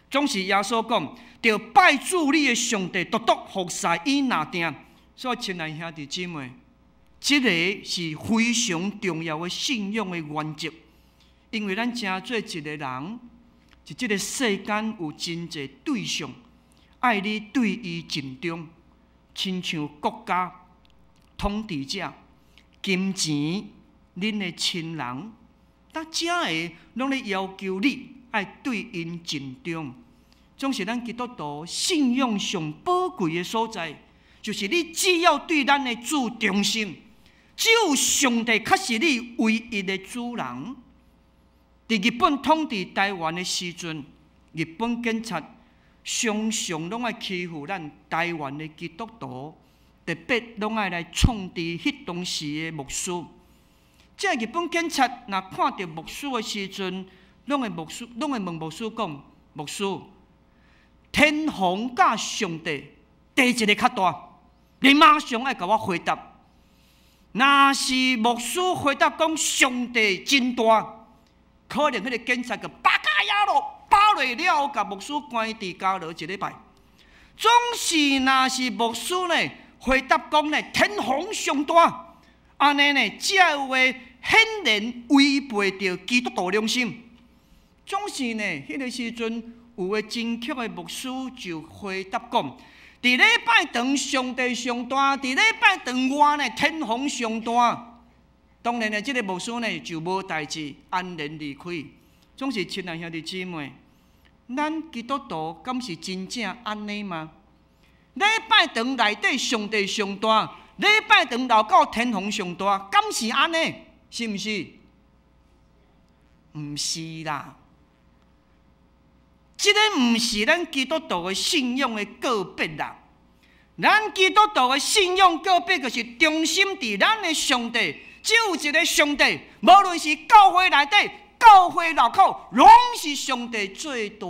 總是耶穌講，著拜主你的上帝，獨獨服侍伊爾定。所以，親愛兄弟姊妹，這个是非常重要的信仰的原則，因為咱成做一个人，佇這个世間有真濟對象，愛你對伊盡忠，親像國家、統治者、金錢、恁的親人。但遮个攏咧要求你愛對𪜶盡忠，總是咱基督徒信仰上寶貴的所在，就是你只要對咱的主忠心，只有上帝較是你唯一的主人。佇日本統治臺灣的時陣，日本警察常常攏愛欺負咱臺灣的基督徒，特別攏愛來創治彼當時的牧師。這日本警察若看著牧師的時陣，攏會牧師攏會問牧師講：牧師，天皇佮上帝，佗一个較大？你馬上愛共我回答。若是牧師回答講上帝真大，可能彼个警察就巴卡亞咯，巴落了後，共牧師關佇監牢一禮拜。總是若是牧師呢，回答講呢，天皇上大，按呢呢，這話顯然違背著基督徒良心。總是呢，彼个時陣有个真確的牧師就回答講：佇禮拜堂上帝上大，佇禮拜堂外呢，天皇上大。當然呢，這个牧師呢就無代誌，安然離開。總是親愛兄弟姊妹，咱基督徒敢是真正按呢嗎？禮拜堂內底上帝上大，禮拜堂樓口天皇上大，敢是按呢？是毋是？毋是啦。這个毋是咱基督徒的信仰的告別啦。咱基督徒的信仰告別，就是忠心佇咱的上帝，只有一个上帝，無論是教會內底、教會內口，攏是上帝最大。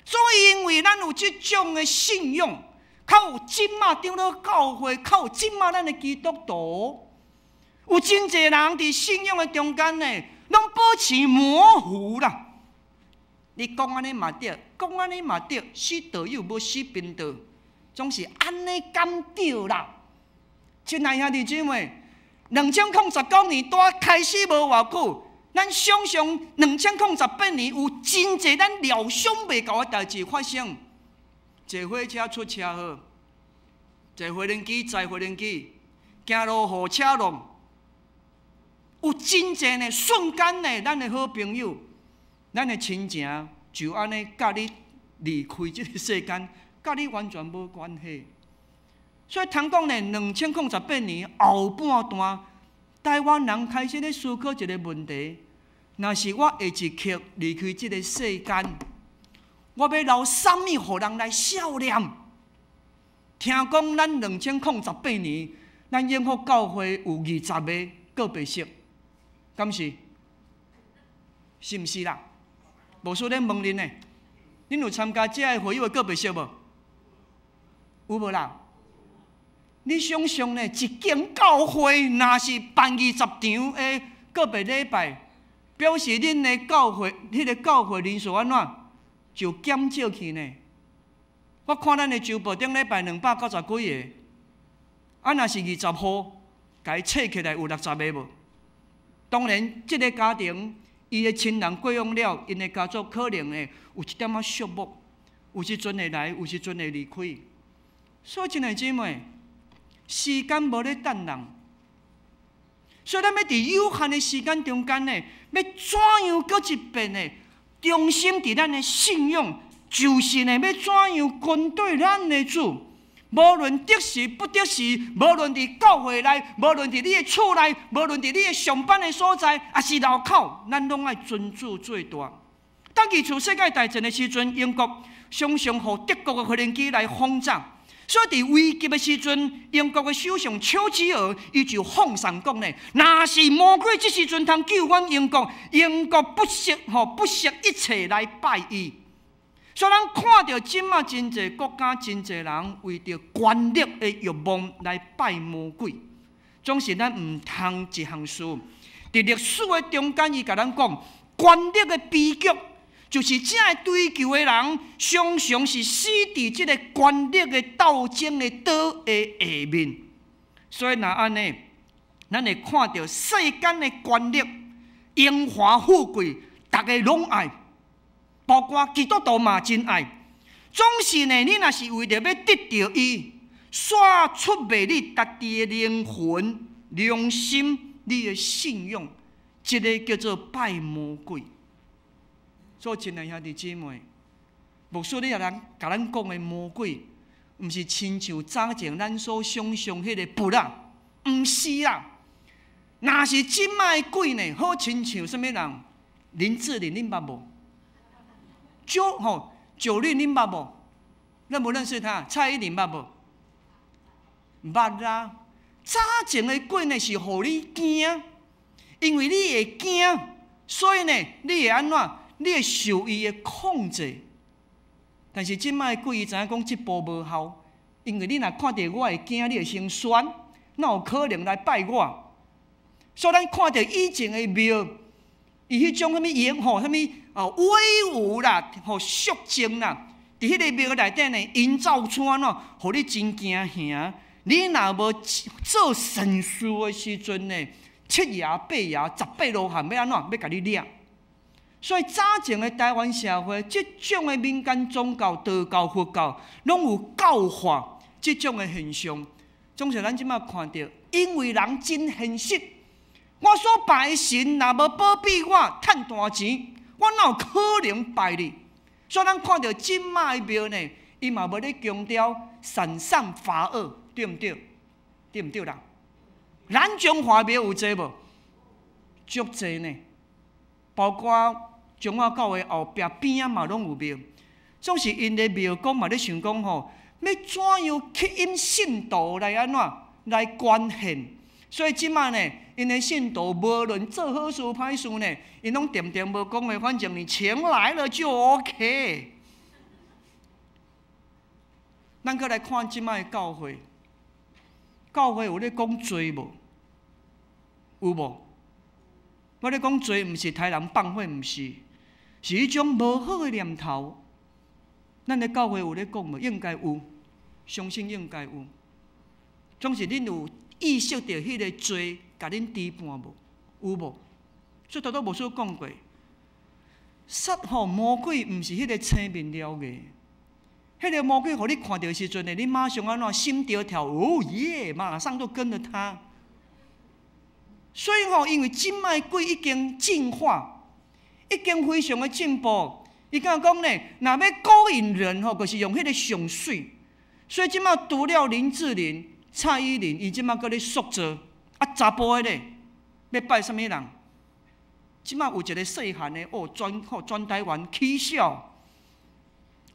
所以，因為咱有這種的信仰，較有這馬長老教會，較有這馬咱的基督徒，有真濟人佇信仰的中間呢，攏保持模糊啦。你講按呢嘛對，講按呢嘛對，死道友無死貧道，總是按呢敢對啦。親愛兄弟姊妹，2019年拄開始無偌久，咱想像2018年有真濟咱料想袂到的代誌發生。坐火車出車禍，坐飛輪機載飛輪機，行路予車挵，有真濟呢瞬間呢，咱的好朋友，咱的親情就按呢佮你離開這个世間，佮你完全無關係。所以通講呢，2018年後半段，臺灣人開始咧思考一个問題：若是我下一刻離開這个世間，我欲留啥物予人來數念？聽講咱2018年，咱永福教會有20個告別式，敢是？是毋是啦？牧師咧問恁呢，恁有參加這个會友的告別式無？有無啦？你想像呢？一間教會若是辦20場的告別禮拜，表示恁的教會，彼个教會人數按怎就減少去呢？我看咱的週報頂禮拜290幾个，啊，若是20戶，共伊冊起來有60個無？當然，這个家庭伊的親人過往了，𪜶的家族可能會有一點仔寂寞，有時陣會來，有時陣會離開。所以，親愛姊妹，時間無咧等人，所以咱欲佇有限的時間中間呢，欲怎樣閣一遍呢？忠心佇咱的信仰，就是呢，欲怎樣跟對咱的主，無論得時不得時，無論佇教會內，無論佇你的厝內，無論佇你的上班的所在，抑是樓口，咱攏愛尊主最大。當二次世界大戰的時陣，英國常常予德國的飛行機來轟炸。所以佇危急的時陣，英國的首相丘吉爾伊就放送講呢：若是魔鬼這時陣通救阮英國，英國不惜吼不惜一切來拜伊。所以咱看著這馬真濟國家、真濟人為著權力的欲望來拜魔鬼，總是咱毋通一項事。佇歷史的中間，伊共咱講，權力的悲劇。就是這个追求的人，常常是死佇這个權力的鬥爭的刀的下面。所以，若按呢，咱會看著世間的權力、榮華富貴，逐个攏愛，包括基督徒嘛真愛。總是呢，你若是為著欲得著伊，煞出賣你家己的靈魂、良心、你的信仰，這个叫做拜魔鬼。所以，親愛兄弟姊妹，牧師你若人共咱講的魔鬼，毋是親像早前咱所想象彼个佛仔，毋是啦。若是這擺的鬼呢，好親像啥物人？林志玲，恁捌無？九吼九令恁捌無？認無認識他？蔡依林捌無？捌啦。早前的鬼呢是予你驚，因為你會驚，所以呢，你會按怎？你會受伊的控制。但是這擺的鬼，伊知影講這步無效，因為你若看著我會驚，你會先旋，哪有可能來拜我？所以咱看著以前的廟，伊彼種啥物煙吼，啥物哦威武啦，吼肅靜啦，佇彼個廟內底呢，營造出按怎，予你真驚嚇。你若無做善事的時陣呢，七爺八爺十八羅漢欲按怎，欲共你掠。所以早前的台灣社會，這種的民間宗教、道教、佛教，攏有教化這種的現象。總是咱這擺看著，因為人真現實，我所拜的神若無保庇我趁大錢，我哪有可能拜你？所以咱看著這擺的廟呢，伊嘛無咧強調賞善罰惡，對毋對？對毋對啦？咱中華廟有這無？足濟呢，包括長老教會後壁邊仔嘛攏有廟，總是𪜶的廟公嘛咧想講吼，欲怎樣吸引信徒來按怎來捐獻？所以這擺呢，𪜶的信徒無論做好事歹事呢，𪜶攏恬恬無講的，反正你錢來了就 OK。咱閣來看這擺的教會，教會有咧講罪無？有無？我咧講罪，毋是刣人放火，毋是，是彼種無好的念頭。咱的教會有咧講無？應該有，相信應該有。總是恁有意識著彼个罪，共恁支叛無？有無？所以拄拄牧師講過，撒吼魔鬼毋是彼个青面獠牙，彼个魔鬼予你看著的時陣呢，你馬上按怎心著跳，哦耶，馬上就跟著他。所以吼，因為這擺鬼已經進化，已經非常的進步。伊敢講呢，若欲勾引人吼，就是用彼个上媠。所以這擺除了林志玲、蔡依林，伊這擺閣咧塑造啊，查埔的咧，欲拜啥物人？這擺有一个細漢的哦，全吼全台灣起痟，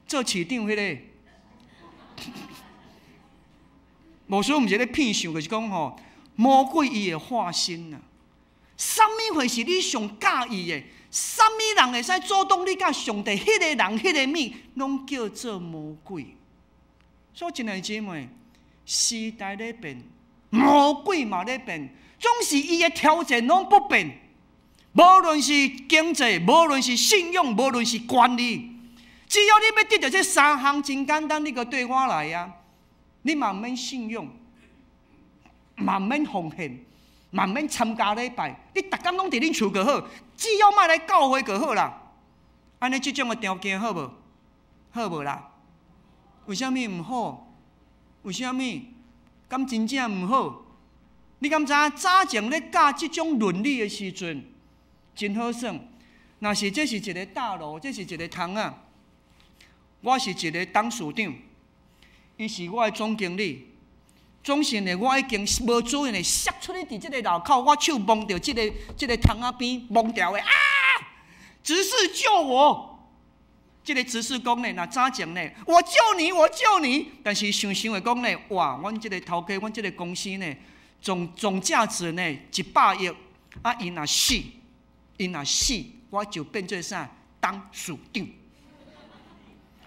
做市長彼个，牧師毋是咧騙想，就是講吼，魔鬼伊會化身啊！啥物貨是你上佮意的？啥物人會使阻擋你佮上帝？彼个人、彼个物，攏叫做魔鬼。所以，親愛姊妹，時代咧變，魔鬼嘛咧變，總是伊的條件攏不變。無論是經濟，無論是信仰，無論是權力，只要你欲得著這三項，真簡單，你就綴我來啊！你嘛毋免信仰，嘛毋免奉獻，嘛毋免參加禮拜，你逐工攏佇恁厝就好，只要莫來教會就好啦。按呢這種的條件好無？好無啦？為啥物毋好？為啥物？敢真正毋好？你敢知影早前咧教這種倫理的時陣，真好耍。若是這是一个大樓，這是一个窗仔，我是一个董事長，伊是我的總經理。總是呢，我已經無注意呢，摔出去佇這个樓口，我手摸著這个窗仔邊，摸著的啊！執事救我！這个執事講呢，若早前呢，我救你，我救你。但是想想會講呢，哇！阮這个頭家，阮這个公司呢，總價值呢100億，啊，伊若死，伊若死，我就變做啥？董事長。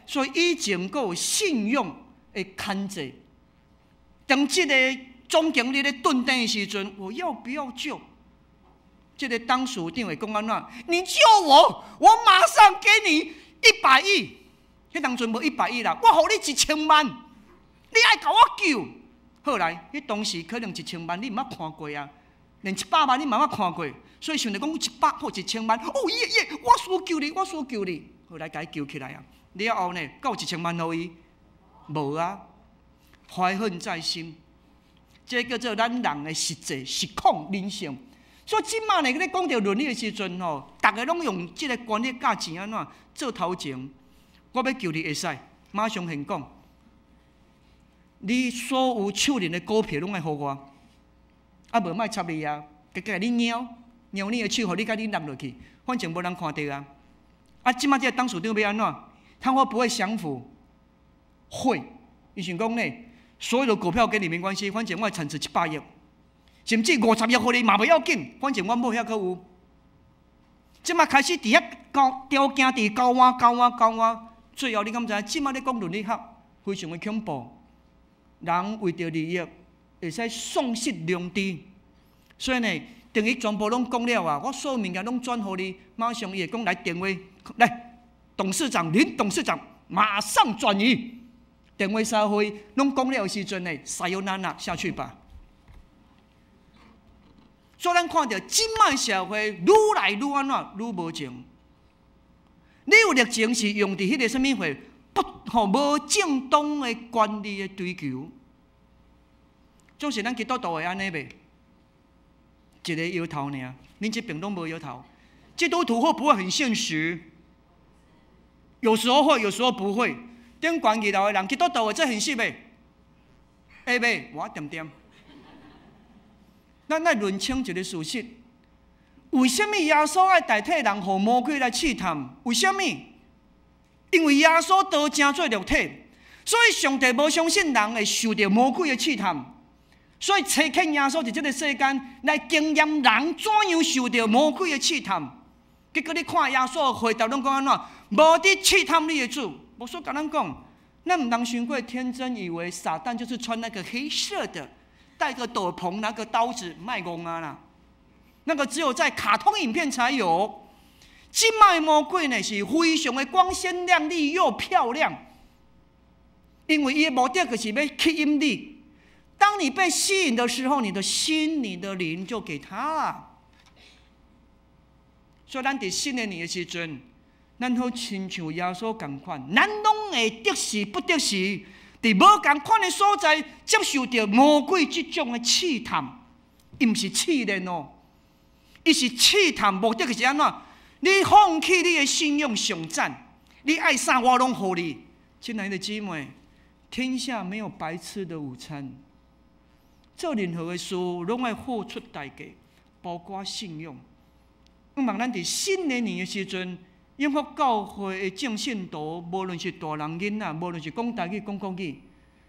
所以以前閣有信用的牽制。當這个總經理咧頓頂的時陣，我要不要救？這个董事長會講按怎？你救我，我馬上給你100億。彼當陣無100億啦，我予你1000萬，你愛共我救。好來，彼當時可能1000萬你毋捌看過啊，連100萬你嘛毋捌看過，所以想著講100或1000萬，哦耶耶，我需救你，我需救你。後來共伊救起來啊，了後呢，閣有1000萬予伊？無啊。懷恨在心，這叫做咱人的實際實況人性。所以這馬呢，咧講著倫理的時陣吼，逐家攏用這个權力佮錢按怎做頭前。我欲求你會使，馬上現講。你所有手裡的股票攏愛予我，啊無莫插你啊，共你貓貓你的手，予你共你納落去，反正無人看著啊。啊，這馬這个董事長欲按怎？他會不會降服？會。伊想講呢，所有的股票跟你沒關係，反正我產值100億，甚至50億予你嘛袂要緊，反正阮某遐閣有。這馬開始佇遐交條件佇交換交換交換，最後你敢知影？這馬咧講倫理學，非常的恐怖。人為著利益會使喪失良知，所以呢，等伊全部攏講了啊，我所有物件攏轉予你，馬上伊會講來電話，來董事長林董事長馬上轉移。電話沙會攏講了的時陣呢，さよなら下去吧。所以咱看著這擺社會愈來愈按怎，愈無情。你有熱情是用佇彼个啥物貨？不吼，無正當的權利的追求，總是咱基督徒會按呢袂？一个搖頭爾，恁這邊攏無搖頭。基督徒會不會很現實？有時候會，有時候不會。頂懸二樓的人，基督徒會這現實袂？會袂？我點點。咱愛論清一个事實：為啥物耶穌愛代替人，予魔鬼來試探？為啥物？因為耶穌道成做肉體，所以上帝無相信人會受著魔鬼的試探，所以差遣耶穌佇這个世間來經驗人怎樣受著魔鬼的試探。結果你看耶穌的回答攏講按怎？無佇試探你的主，無說共咱講，咱毋通傷過天真，以為撒旦就是穿那個黑色的，戴個斗篷，拿個刀子，莫戇啊啦！那個只有在卡通影片才有。這擺魔鬼呢是非常的光鮮亮麗又漂亮，因為伊的目的就是欲吸引你。當你被吸引的時候，你的心、你的靈就給他了。所以，咱佇新的年的時陣，咱好親像耶穌仝款，咱攏會得時不得時，佇無仝款的所在接受著魔鬼這種的試探，伊毋是試煉哦，伊是試探，目的是按怎？你放棄你的信仰上讚，你愛啥我攏予你。親愛的姊妹，天下沒有白吃的午餐。做任何的事，攏愛付出代價，包括信仰。向望咱佇新的年的時陣，永福教會的眾信徒，無論是大人囡仔，無論是講台語、講國語，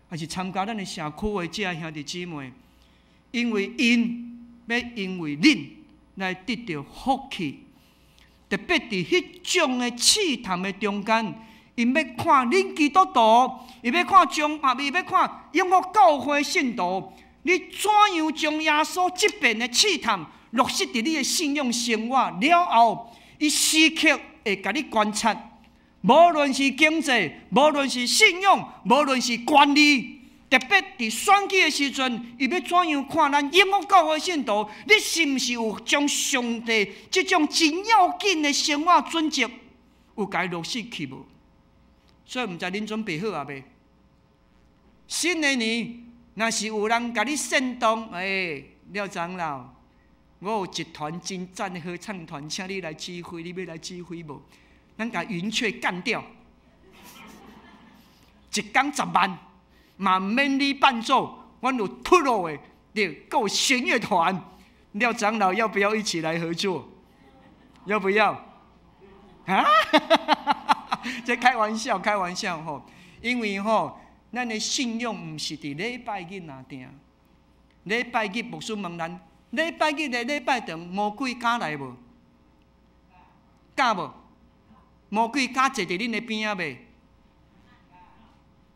還是參加咱的社區的這兄弟姊妹，因為𪜶欲因為恁來得著福氣，特別佇彼種的試探的中間，𪜶欲看恁基督徒，伊欲看將啊，伊欲看永福教會信徒，你怎樣將耶穌這遍的試探落實佇你的信仰生活了後，伊時刻會共你觀察，無論是經濟，無論是信仰，無論是權利，特別佇選舉的時陣，伊欲怎樣看咱永福教會信徒？你是毋是有將上帝這種真要緊的生活準則有共伊落實去無？所以毋知恁準備好啊未？新的年，若是有人共你煽動，欸，廖長老，我有一團真讚的合唱團，請你來指揮，你欲來指揮無？咱共雲雀幹掉，一工10萬，嘛毋免你伴奏，阮有 pro 的，對，閣有弦樂團。廖長老要不要一起來合作？要不要？啊？這開玩笑，開玩笑吼！因為吼，咱的信仰毋是佇禮拜日爾定。禮拜日牧師問咱，禮拜日的禮拜堂魔鬼敢來無？敢無？魔鬼敢坐佇恁的邊仔袂？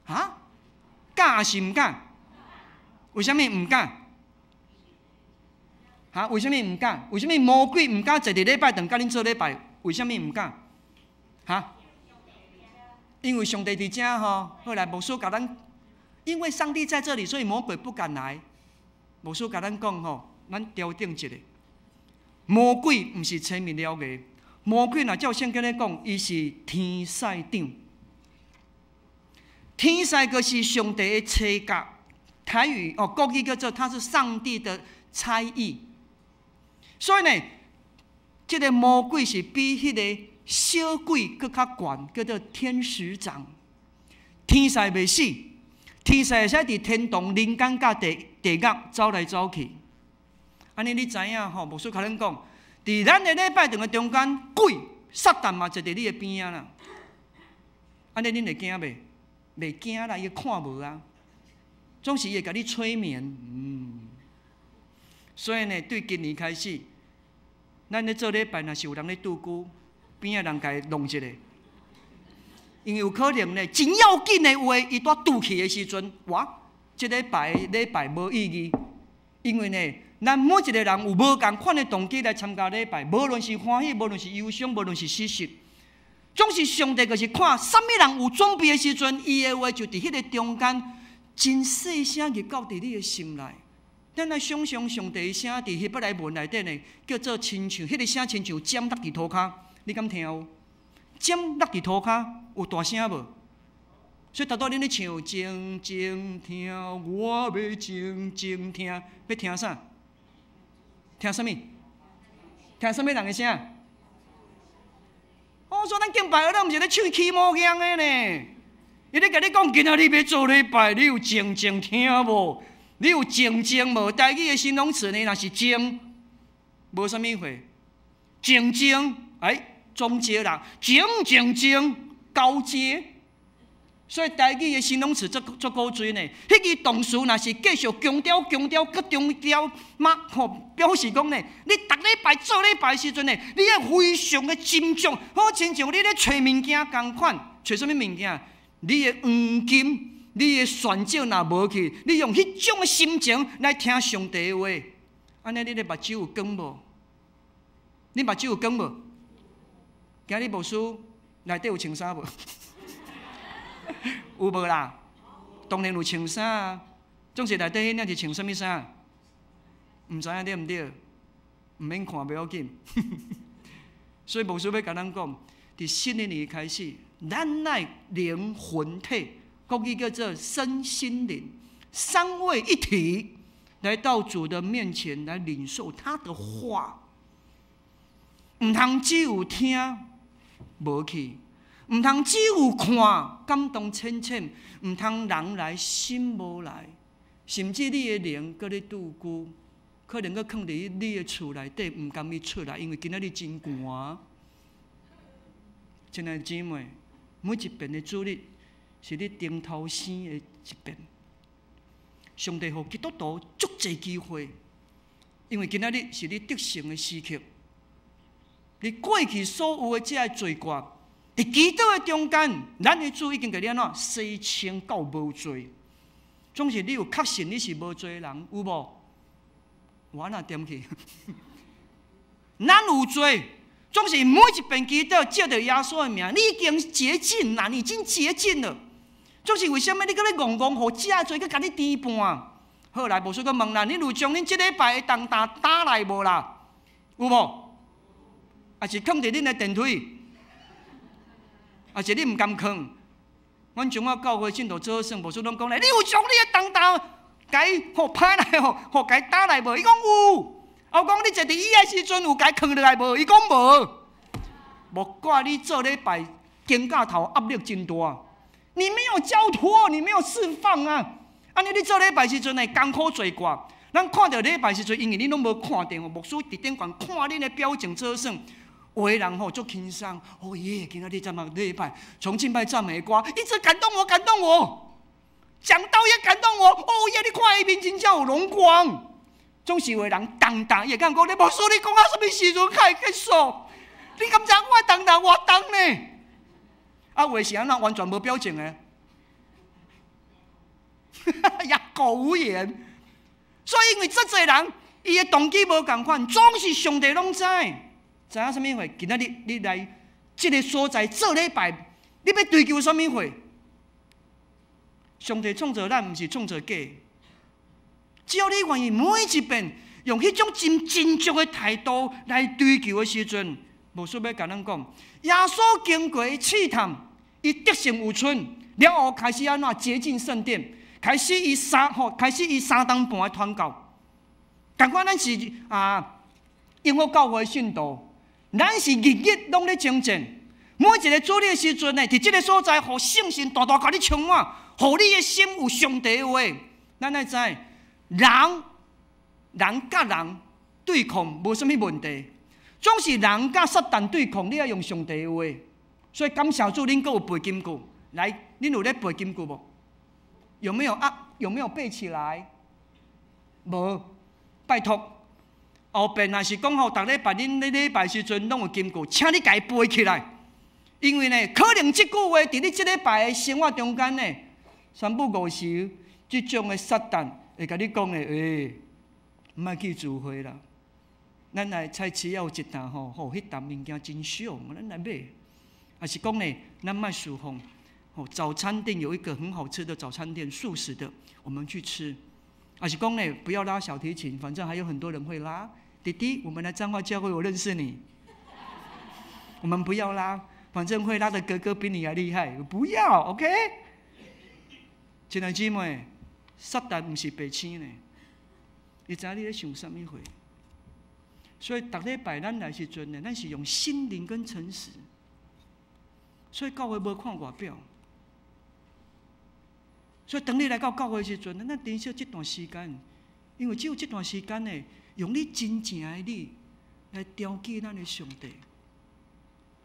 哈？敢抑是毋敢？為啥物毋敢？哈？為啥物毋敢？為啥物魔鬼毋敢坐佇禮拜堂佮恁做禮拜？為啥物毋敢？哈？因為上帝佇遮吼，後來牧師共咱，因為上帝在這裡，所以魔鬼不敢來。牧師共咱講吼，咱調整一下。魔鬼毋是青面獠牙，魔鬼若照聖經咧講，伊是天使長。天使就是上帝的差遣，台語哦，國語叫做他是上帝的差役。所以呢，這个魔鬼是比彼个小鬼閣較懸，叫做天使長。天使袂死，天使會使佇天堂、人間佮地獄走來走去。按呢你知影吼？牧師共恁講，佇咱的禮拜堂的中間，鬼撒旦嘛坐佇你的邊仔啦。按呢恁會驚袂？袂驚啦，伊看無啊。總是伊會共你催眠。所以呢，對今年開始，咱咧做禮拜，若是有人咧拄久，邊仔人共伊弄一下。因為有可能呢，真要緊的話，伊拄拄去的時陣，哇，這禮拜禮拜無意義。因為呢，咱每一個人有無仝款的動機來參加禮拜，無論是歡喜，無論是憂傷，無論是喜悅，總是上帝就是看啥物人有準備的時陣，伊的話就佇彼個中間，真細聲入到佇你的心內。咱來想像上帝的聲佇希伯來文內底呢，叫做親像彼個聲親像針落佇塗跤，你敢聽有？針落佇塗跤有大聲無？所以頭拄恁咧唱靜靜聽，我欲靜靜聽，欲聽啥？聽啥物？聽啥物人的聲？我說咱敬拜，咱毋是咧唱起毛樣的呢。伊咧共你講，今仔日欲做禮拜，你有靜靜聽無？你有靜靜無？台語的形容詞呢？若是靜，無啥物貨。靜靜，哎，中階人，靜靜靜，高階。所以台語的形容詞足足古錐呢。彼个動詞若是繼續強調、強調、閣強調，嘛吼表示講呢，你逐禮拜做禮拜時陣呢，你愛非常的斟酌，好親像你咧揣物件仝款，揣啥物物件？你的黃金、你的鑽石若無去，你用彼種的心情來聽上帝的話，按呢你的目睭有光無？你目睭有光無？今日牧師內底有穿衫無？有無啦？當然有穿衫啊！總是內底彼領是穿啥物衫？毋知影對毋對？毋免看，袂要緊。所以牧師欲共咱講，佇新的年開始，咱愛靈魂體，國語叫做身心靈三位一體，來到主的面前來領受他的話。毋通只有聽，無去；毋通只有看，感動淺淺；毋通人來心無來，甚至你的靈閣咧拄久，可能閣囥佇你的厝內底，毋甘伊出來，因為今仔日真寒。親愛的姊妹，每一遍的主日是你重頭生的一遍。上帝予基督徒足濟機會，因為今仔日是你得勝的時刻。你過去所有的這个罪過，佇祈禱的中間，咱的主已經共你按怎洗清到無罪。總是你有確信你是無罪的人，有無？我若點去？咱有罪，總是每一遍祈禱借著耶穌的名，你已經潔淨啦，你已經潔淨了。總是為啥物你閣咧戇戇，予這个罪閣共你牽絆？好來，牧師閣問啦，恁有將恁這禮拜的重擔擔來無啦？有無？抑是囥佇恁的電梯？抑是你毋甘囥？阮彰化教會信徒做耍，牧師攏講咧，你有將你的重擔共伊予拍來吼，予共伊擔來無？伊講有。啊，我講你坐佇椅仔時陣有共伊囥落來無？伊講無。莫怪你做禮拜肩胛頭壓力真大，你沒有交託，你沒有釋放啊！按呢你做禮拜時陣會艱苦罪過。咱看著禮拜時陣，因為恁攏無看著吼，牧師佇頂懸看恁的表情做耍。有的人吼足輕鬆，哦耶！今仔日怎麼禮拜從敬拜讚美歌，一直感動我，感動我，講道也感動我。哦耶！你看伊面真正有榮光。總是有的人重擔，伊會講講你牧師，你講到啥物時陣才會結束？你敢知我重擔偌重呢？啊，有的是按怎完全無表情的，啞口無言。所以因為這濟人，伊的動機無仝款，總是上帝攏知。知影啥物貨？今仔日你來這个所在做禮拜，你欲追求啥物貨？上帝創造咱，毋是創造假。只要你願意每一遍用彼種真真誠的態度來追求的時陣，無需欲共咱講，耶穌經過試探，伊得勝有剩，了後開始按怎潔淨聖殿，開始伊三頓半的傳教。仝款咱是啊。永福教會信徒，咱是日日攏咧征戰。每一個主日的時陣呢，佇這个所在，予聖神大大共你充滿，予你的心有上帝的話。咱愛知，人人佮人對抗無啥物問題，總是人佮撒旦對抗，你愛用上帝的話。所以感謝主，恁閣有背金句。來，恁有咧背金句無？有沒有啊？有沒有背起來？無，拜託。後邊若是講吼，逐禮拜恁咧禮拜時陣攏有金句，請你共伊背起來。因為呢，可能這句話佇你這禮拜的生活中間呢，三不五時，這種的撒旦會共你講的，欸，毋愛去聚會啦。咱來菜市仔有一擔吼，吼，彼擔物件真俗，咱來買。還是講呢，咱莫侍奉。吼，早餐店有一個很好吃的早餐店，素食的，我們去吃。還是講呢，不要拉小提琴，反正還有很多人會拉。弟弟，我們來彰化教會，我認識你。我們不要拉。反正會拉的哥哥比你還厲害，不要，OK？親愛姊妹，撒旦毋是白痴呢，伊知影你咧想啥物貨。所以逐禮拜咱來時陣呢，咱是用心靈跟誠實。所以教會無看外表。所以當你來到教會時陣，咱珍惜這段時間，因為只有這段時間呢，用你真正的你來調記咱的上帝。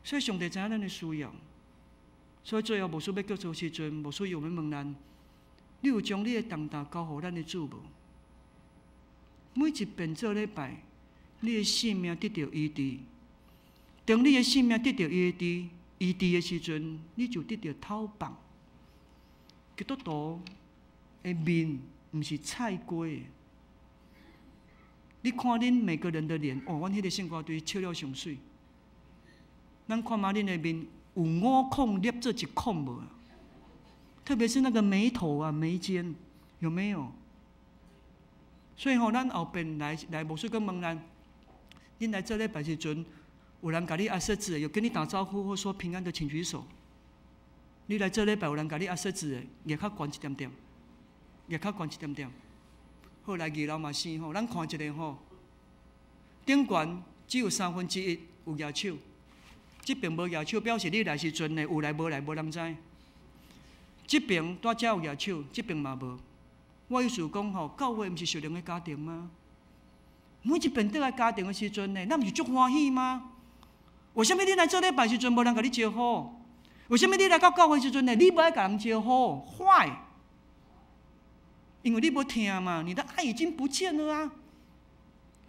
所以上帝知影咱的需要，所以最後牧師欲結束時陣，牧師又欲問咱：你有將你的重擔交予咱的主無？每一遍做禮拜，你的性命得著醫治。當你的性命得著醫治、醫治的時陣，你就得著透放。基督徒的面毋是菜雞的。你看恁每個人的臉，哦，阮彼个聖歌隊笑了上媠。咱看覓恁的面有五孔捏做一孔無？特別是那個眉頭啊、眉間，有沒有？所以吼，咱後邊來來牧師閣問咱，恁來做禮拜時陣，有人共你握手子，有跟你打招呼或說平安的，請舉手。你來做禮拜有人共你握手子的，舉較懸一點點，舉較懸一點點。好，來二樓嘛是吼，咱看一下吼，頂懸只有1/3有舉手。這邊無舉手，表示你來時陣呢，有來無來無人知。這邊拄才有舉手，這邊嘛無。我意思講吼，教會毋是屬靈的家庭嗎？每一遍倒來家庭的時陣呢，咱毋是足歡喜嗎？為啥物你來做禮拜時陣無人共你招呼？為啥物你來到教會時陣呢，你無愛共人招呼？Why？因為你無疼嘛，你的愛已經不見了啊！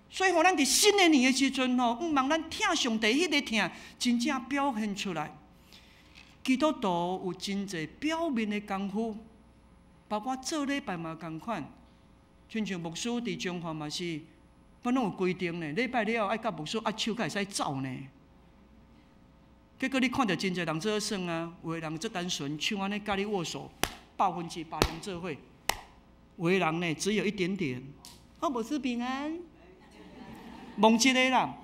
所以吼，咱佇新的年的時陣吼，向望咱疼上帝彼个疼，真正表現出來。基督徒有真濟表面的功夫，包括做禮拜嘛仝款。親像牧師佇彰化嘛是，阮攏有規定呢，禮拜了後愛佮牧師握手，才會使走呢。結果你看著真濟人做耍啊，有的人足單純，手按呢佮你握手，8%做伙。有的人呢，只有一點點。好，牧師平安。摸一下啦，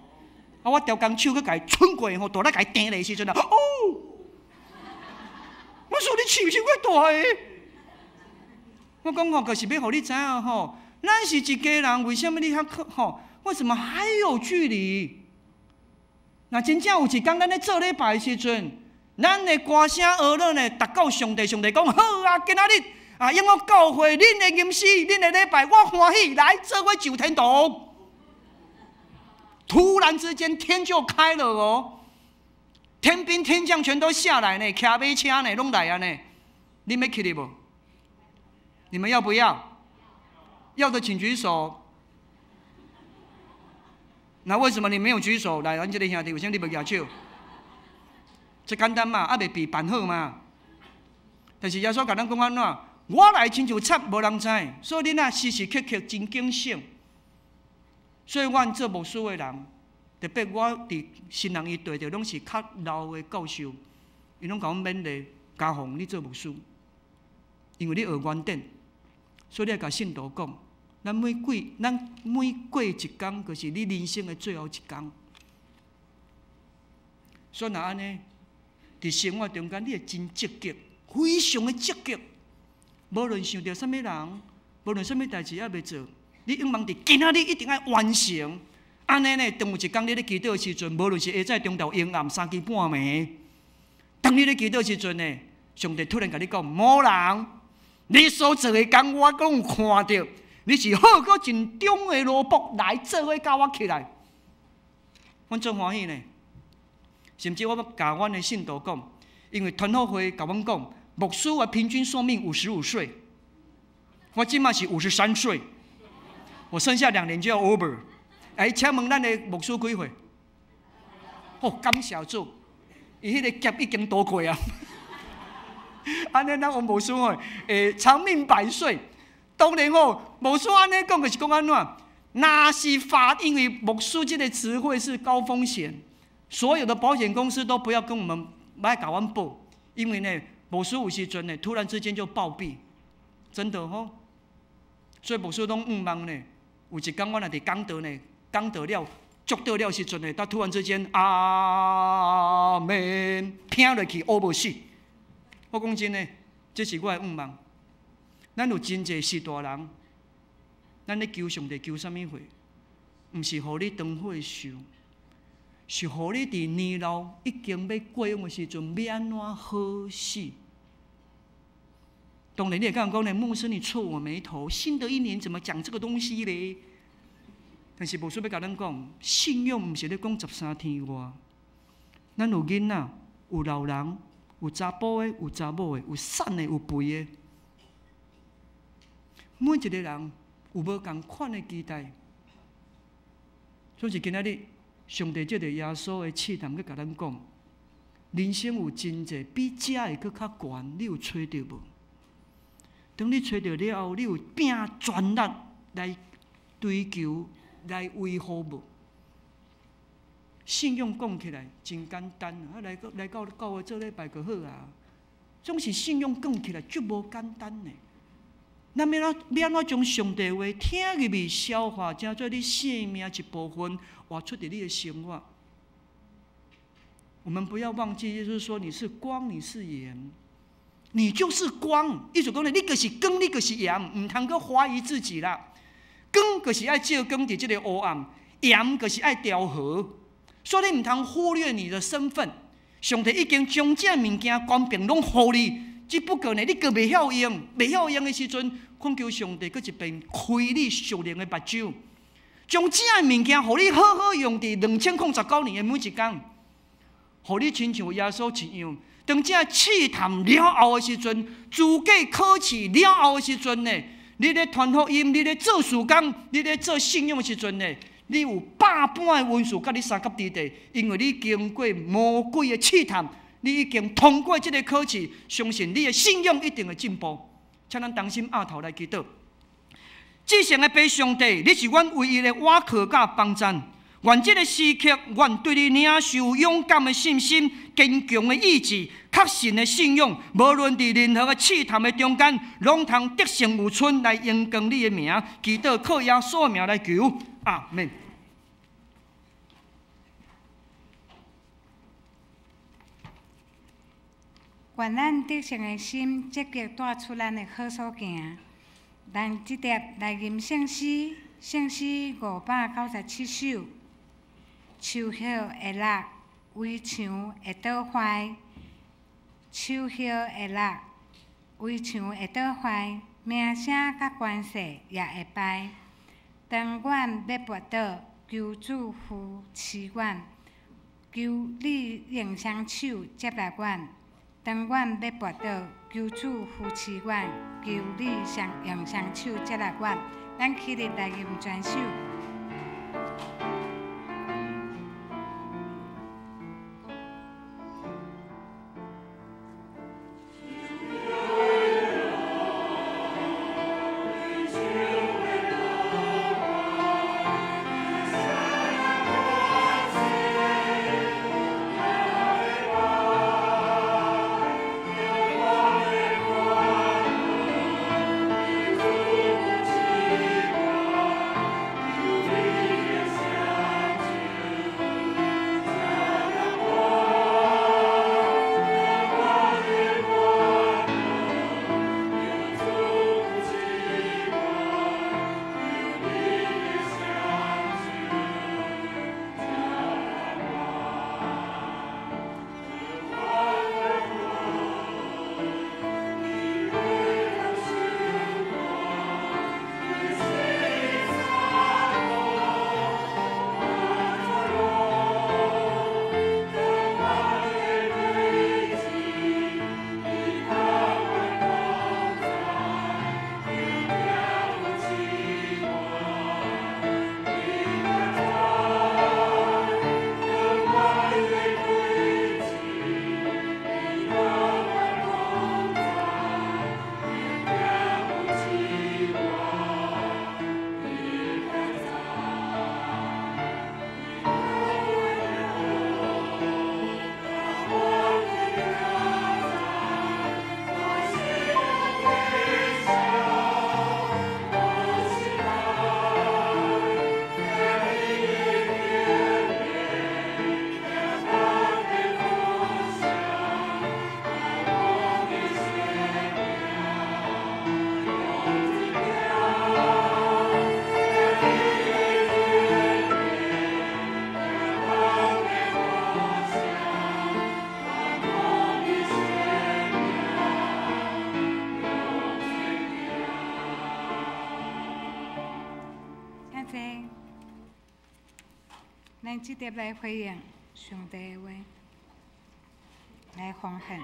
啊！我調工手閣共伊伸過吼，大力共伊碇落時陣啊，哦！我說你手傷過大个，我講吼，就是欲予你知影吼，咱是一家人，為啥物你較吼？為什麼還有距離？若真正有一工，咱咧做禮拜的時陣，咱的歌聲呵咾呢，達到上帝，上帝講好啊，今仔日啊，永福教會恁的吟詩，恁的禮拜，我歡喜來做伙上天堂。突然之間天就開了哦，天兵天將全都下來呢，騎馬車呢，攏來啊呢。你欲去無？你們要不要？要的請舉手。那為什麼你沒有舉手？來，阮這个兄弟，為啥你無舉手？這簡單嘛，猶未備辦好嘛。但是耶穌共咱講按怎？我來親像賊，無人知，所以恁啊時時刻刻真警醒。所以，阮做牧師的人，特別我佇新人伊對著攏是較老的教授，伊攏共阮勉勵，嘉宏你做牧師，因為你學原典，所以你愛共信徒講，咱每過一工，就是你人生的最後一工。所以若按呢，佇生活中間，你會真積極，非常的積極。無論想著啥物人，無論啥物代誌猶未做，你向望佇今仔日一定愛完成。按呢呢，當有一工你咧祈禱的時陣，無論是下早、中晝、昏暗、三更半暝，當你咧祈禱的時陣呢，上帝突然共你講：某人，你所做的工，我攏有看著，你是好閣盡忠的奴僕，來做伙佮我起來。阮足歡喜呢，甚至我欲共阮的信徒講，因為團福會共阮講，牧師的平均壽命55歲，我這馬是53歲，我剩下2年就要 over。哎，請問咱的牧師幾歲？哦，感謝主，伊彼個劫已經渡過啊。按呢，咱王牧師吼，會長命百歲。當然吼，牧師按呢講，就是講按怎？若是法，因為牧師這個詞彙是高風險，所有的保險公司都不要跟我們來共阮保，因為呢，牧師有時陣呢，突然之間就暴斃，真的吼。所以牧師攏向望呢，有一工我若佇講道呢，講道了，祝禱了時陣呢，他突然之間阿門，聽落去烏無死。我講真的，這是我的向望。咱有真濟序大人，咱咧求上帝求啥物貨？毋是予你當歲壽，是予你佇年老已經欲過往的時陣，欲按怎好死？當然，你會講講咧，牧師你觸我霉頭，新的一年怎麼講這個東西咧？但是牧師欲共咱講，信仰毋是咧講13天外，咱有囡仔，有老人，有查埔的，有查某的，有瘦的，有肥的。每一個人有無仝款的期待，所以今仔日上帝藉著耶穌的試探，閣共咱講，人生有真濟比這會閣較懸，你有揣著無？當你揣著了後，你有拼全力來追求、來維護無？信仰講起來真簡單啊，來來到教會做禮拜就好啊。總是信仰講起來足無簡單的。咱欲按怎欲按怎將上帝話聽入去消化，成做你生命一部分，活出佇你的生活。我們不要忘記，就是說你是光，你是鹽，你就是光。意思講咧，你就是光，你就是鹽，毋通閣懷疑自己啦。光就是愛照光佇這个黑暗，鹽就是愛調和，所以你毋通忽略你的身份。上帝已經將這物件權柄攏予你，只不過呢，你閣袂曉用，袂曉用的時陣，懇求上帝閣一遍開你屬靈的目睭，將這物件予你好好用佇2019年的每一工，予你親像耶穌一樣。當這試探了後的時陣，資格考試了後的時陣呢，你咧傳福音，你咧做事工，你咧做信仰的時陣呢，你有百般的恩賜，佮你相佮佇地，因為你經過魔鬼的試探，你已經通過這个考試，相信你的信仰一定會進步。請咱同心徼頭來祈禱。至聖的父上帝，你是阮唯一的倚靠佮幫贊。願這个時刻，阮對你領受勇敢的信心、堅強的意志、確信的信仰，無論佇任何的試探的中間，攏通得勝有剩來榮光你的名。祈禱靠耶穌的名來求，阿們。願咱得勝的心積極帶出咱的好所行。咱這碟來吟聖詩，聖詩597首。樹葉會落，圍牆會倒壞；樹葉會落，圍牆會倒壞，名聲佮權勢也會敗。當阮欲跋倒，求主扶持阮；求你用雙手接納阮。當阮欲跋倒，求主扶持阮；求你用雙手接納阮。咱起立來吟全首。坐。咱直接來回應上帝的話，來奉獻。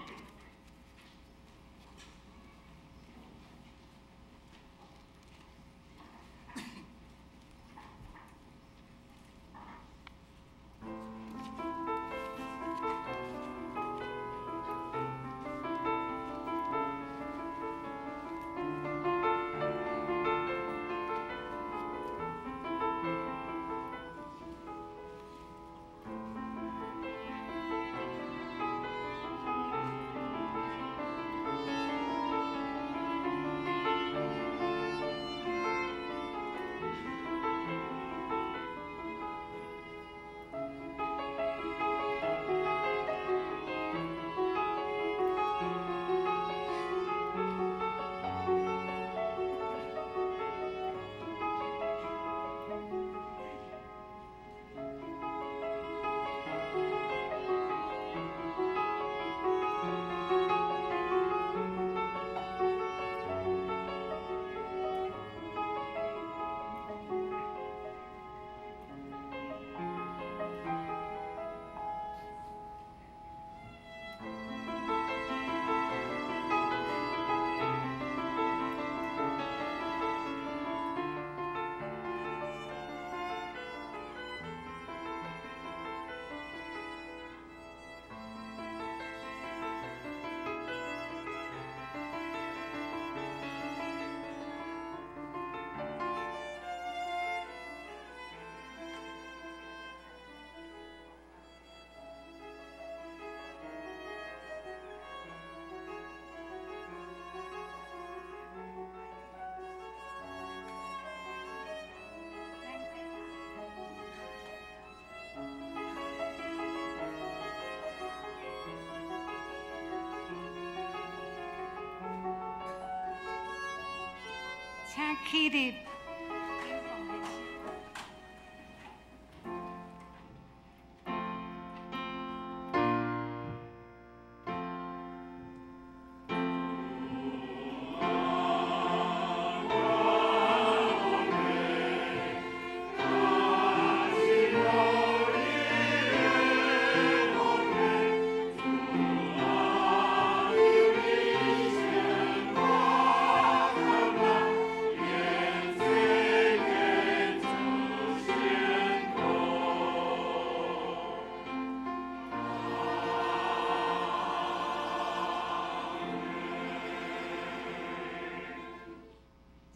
請起立。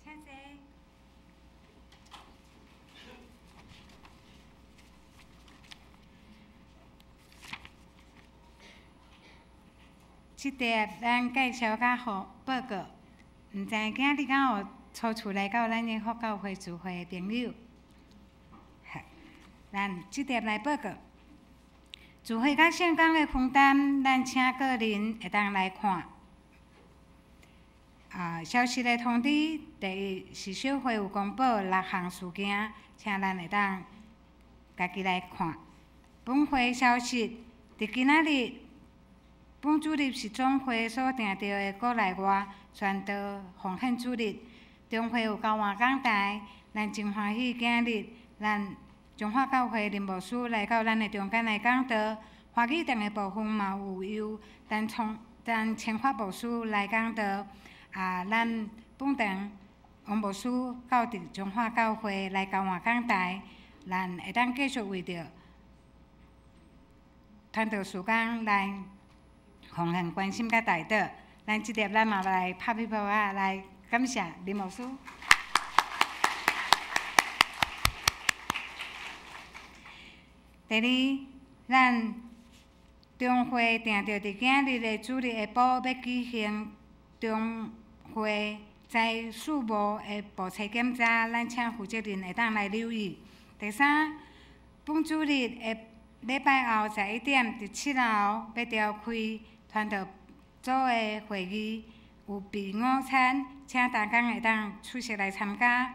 請坐。這疊咱介紹佮好報告，毋知今日敢有初厝來到咱的福教會聚會的朋友。咱這疊來報告，聚會佮聖工的分擔，咱請個人會當來看。消息的通知，第一是小會有公布六項事件，請咱會當家己來看。本會消息，佇今仔日，本主日是總會所訂著的國內外傳道奉獻主日，中會有交換講台，咱真歡喜今日咱中華教會林牧師來到咱的中間來講道，華語堂的部分嘛有由陳千發牧師來講道。咱本堂王牧師到佇中華教會來交換講台，咱會當繼續為著傳道事工來奉獻關心佮代禱。咱這碟咱嘛來拍屁股仔來感謝林牧師。第二，咱中會定著佇今日的主日下晡欲舉行中會在事務的簿冊檢查，咱請負責人會當來留意。第三，本主日的禮拜後11點，佇7樓欲召開傳道組的會議，有備午餐，請大家會當出席來參加。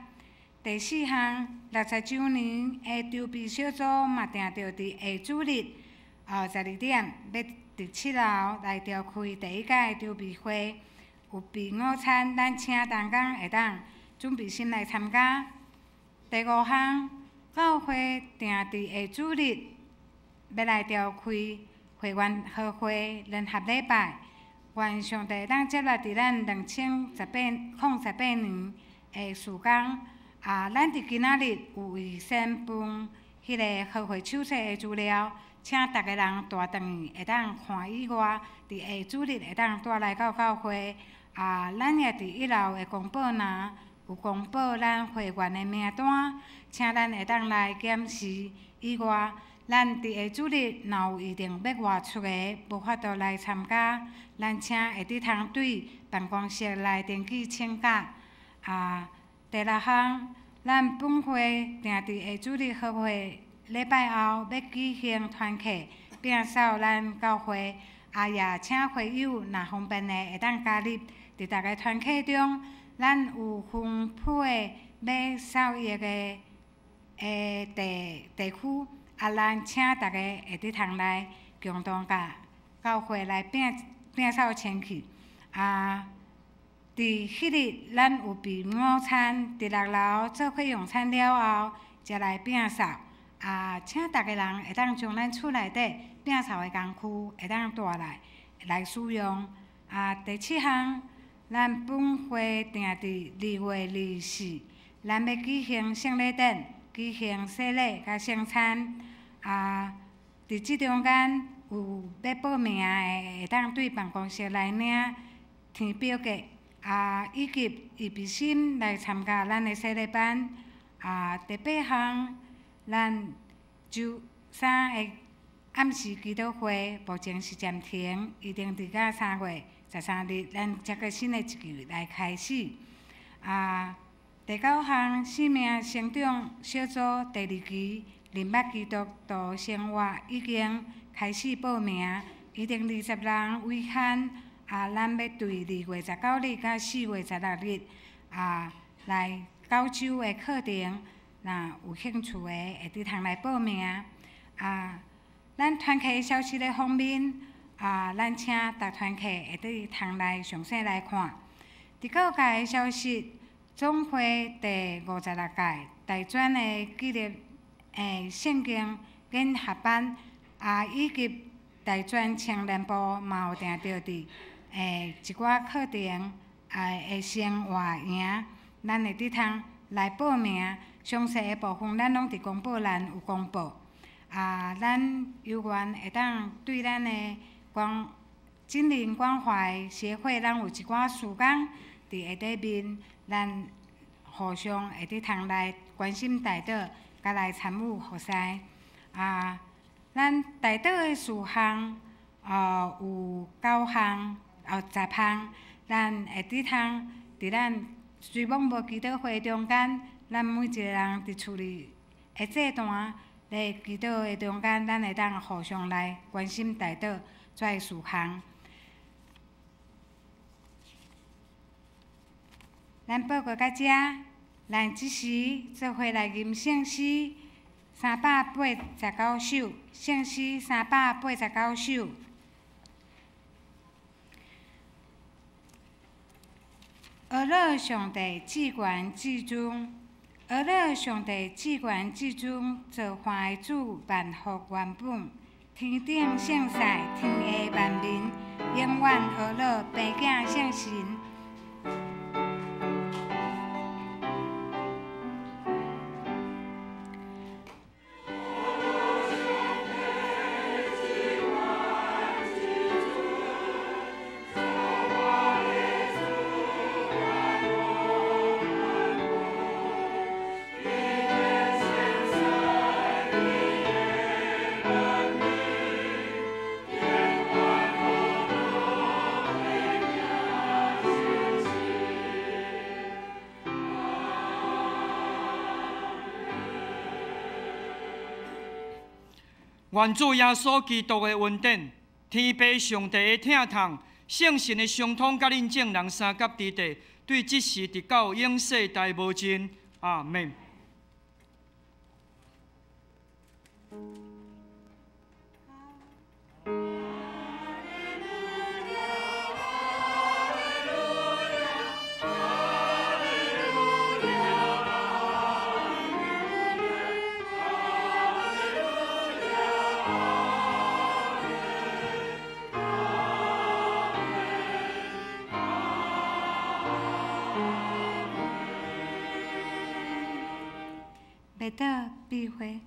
第四項，60週年的籌備小組嘛定著佇下主日12點，欲佇7樓來召開第一屆籌備會。有備午餐，咱請同工會當準備心來參加。第五项，教会定伫下主日欲来召开会员和会联合礼拜。愿上帝当接纳伫咱2018年的事工。啊，咱伫今仔日有预先分彼个和会手册的资料，请逐个人带转去会当看以外，伫下主日会当带来到教会。啊，咱也伫一楼的公布栏有公布咱会员的名单，请咱会当来检视。以外，咱伫下主日若有预定欲外出的，无法度来参加，咱请会伫通对办公室来登记请假。啊，第六项，咱本会定伫下主日和会礼拜后，欲举行团契，摒扫咱教会。啊，也请会友若方便的会当加入伫逐个团契中，咱有分配欲扫疫的地地区。啊，咱请逐家会伫通来共同共教会来摒摒扫清气。啊，伫彼日咱有备午餐，伫六楼做伙用餐了后，才来摒扫。啊，请逐家人会当将咱厝内底摒扫的工具会当带来来使用。啊，第七项，咱本会定伫2月24，咱欲举行圣礼典。举行洗礼佮圣餐，啊，伫这中间有欲报名的，会当对办公室来领填表格，啊，以及预备心来参加咱的洗礼班。啊，第八项，咱周三的暗时祈祷会目前是暂停，预定伫到3月13日，咱才阁新的一期来开始。啊。第九项，生命成长小组第二期认捌基督徒生活已经开始报名，预定20人为限。啊，咱欲对2月19日到4月16日啊来九周的课程，若有兴趣的会伫通来报名。啊，咱团契消息的方面，啊，咱请逐团契会伫通来详细来看。伫各界的消息。总会第56届大专的纪念圣经研学班，啊，以及大专青年部嘛有定著伫一寡课程啊的生活营，咱会伫通来报名。详细的部分咱拢伫公布栏有公布。啊，咱有缘会当对咱的关精灵关怀协会，咱有一寡事工伫下底面。咱互相会伫通来关心代祷，佮来参与服侍。啊，咱代祷的事项，有九项，10项。咱会伫通伫咱虽罔无祈祷会中间，咱每一个人伫厝里的祭坛咧祈祷的中间，咱会当互相来关心代祷这个事项。咱报告到遮，咱这时做伙来吟圣诗389首，圣诗389首。阿乐上帝至悬至尊，阿乐上帝至悬至尊，造化的主，万福原本，天顶圣赛，天下万民，永远阿乐父子圣神。愿主耶稣基督的恩典、天父上帝的疼痛、圣神的相通，佮恁众人相佮之地，对这时直到永世代无尽。阿们。爬倒比會。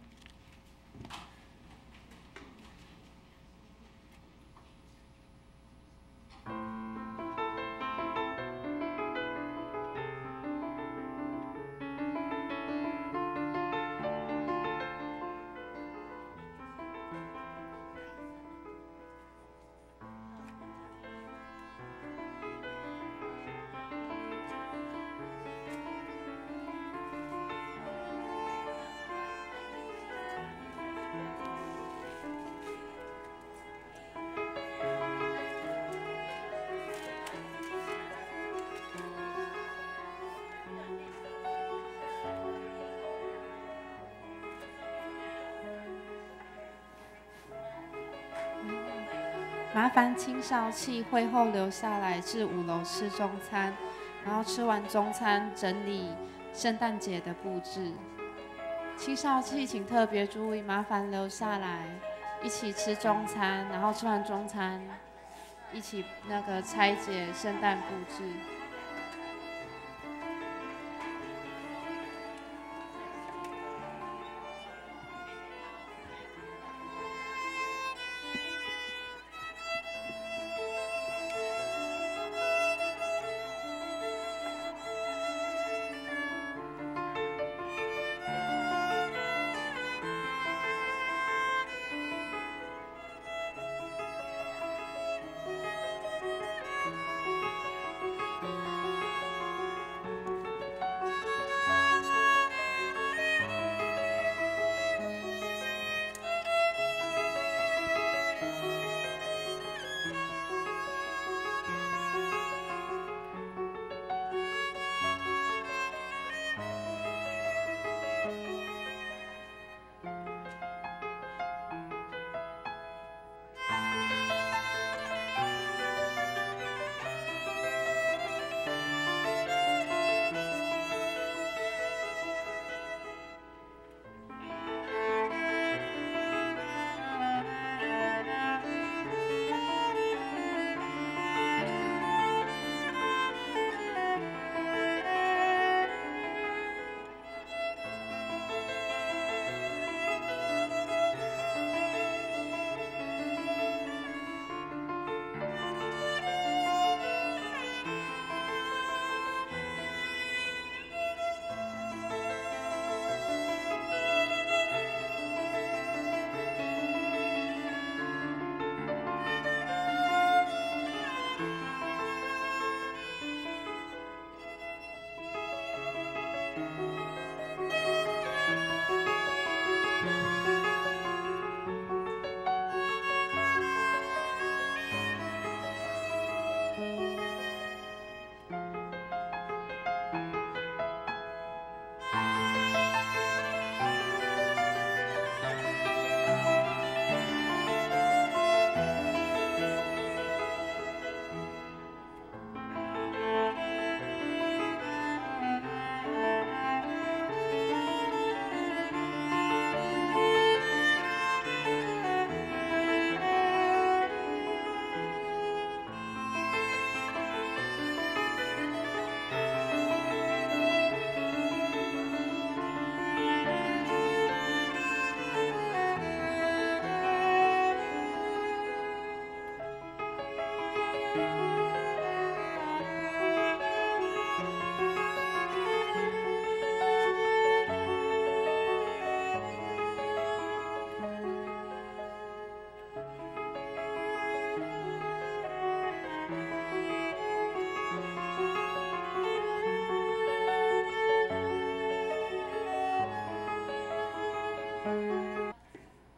麻煩青少契會後留下來至5樓吃中餐，然後吃完中餐整理聖誕節的佈置。青少契請特別注意，麻煩留下來一起吃中餐，然後吃完中餐一起那個拆解聖誕佈置。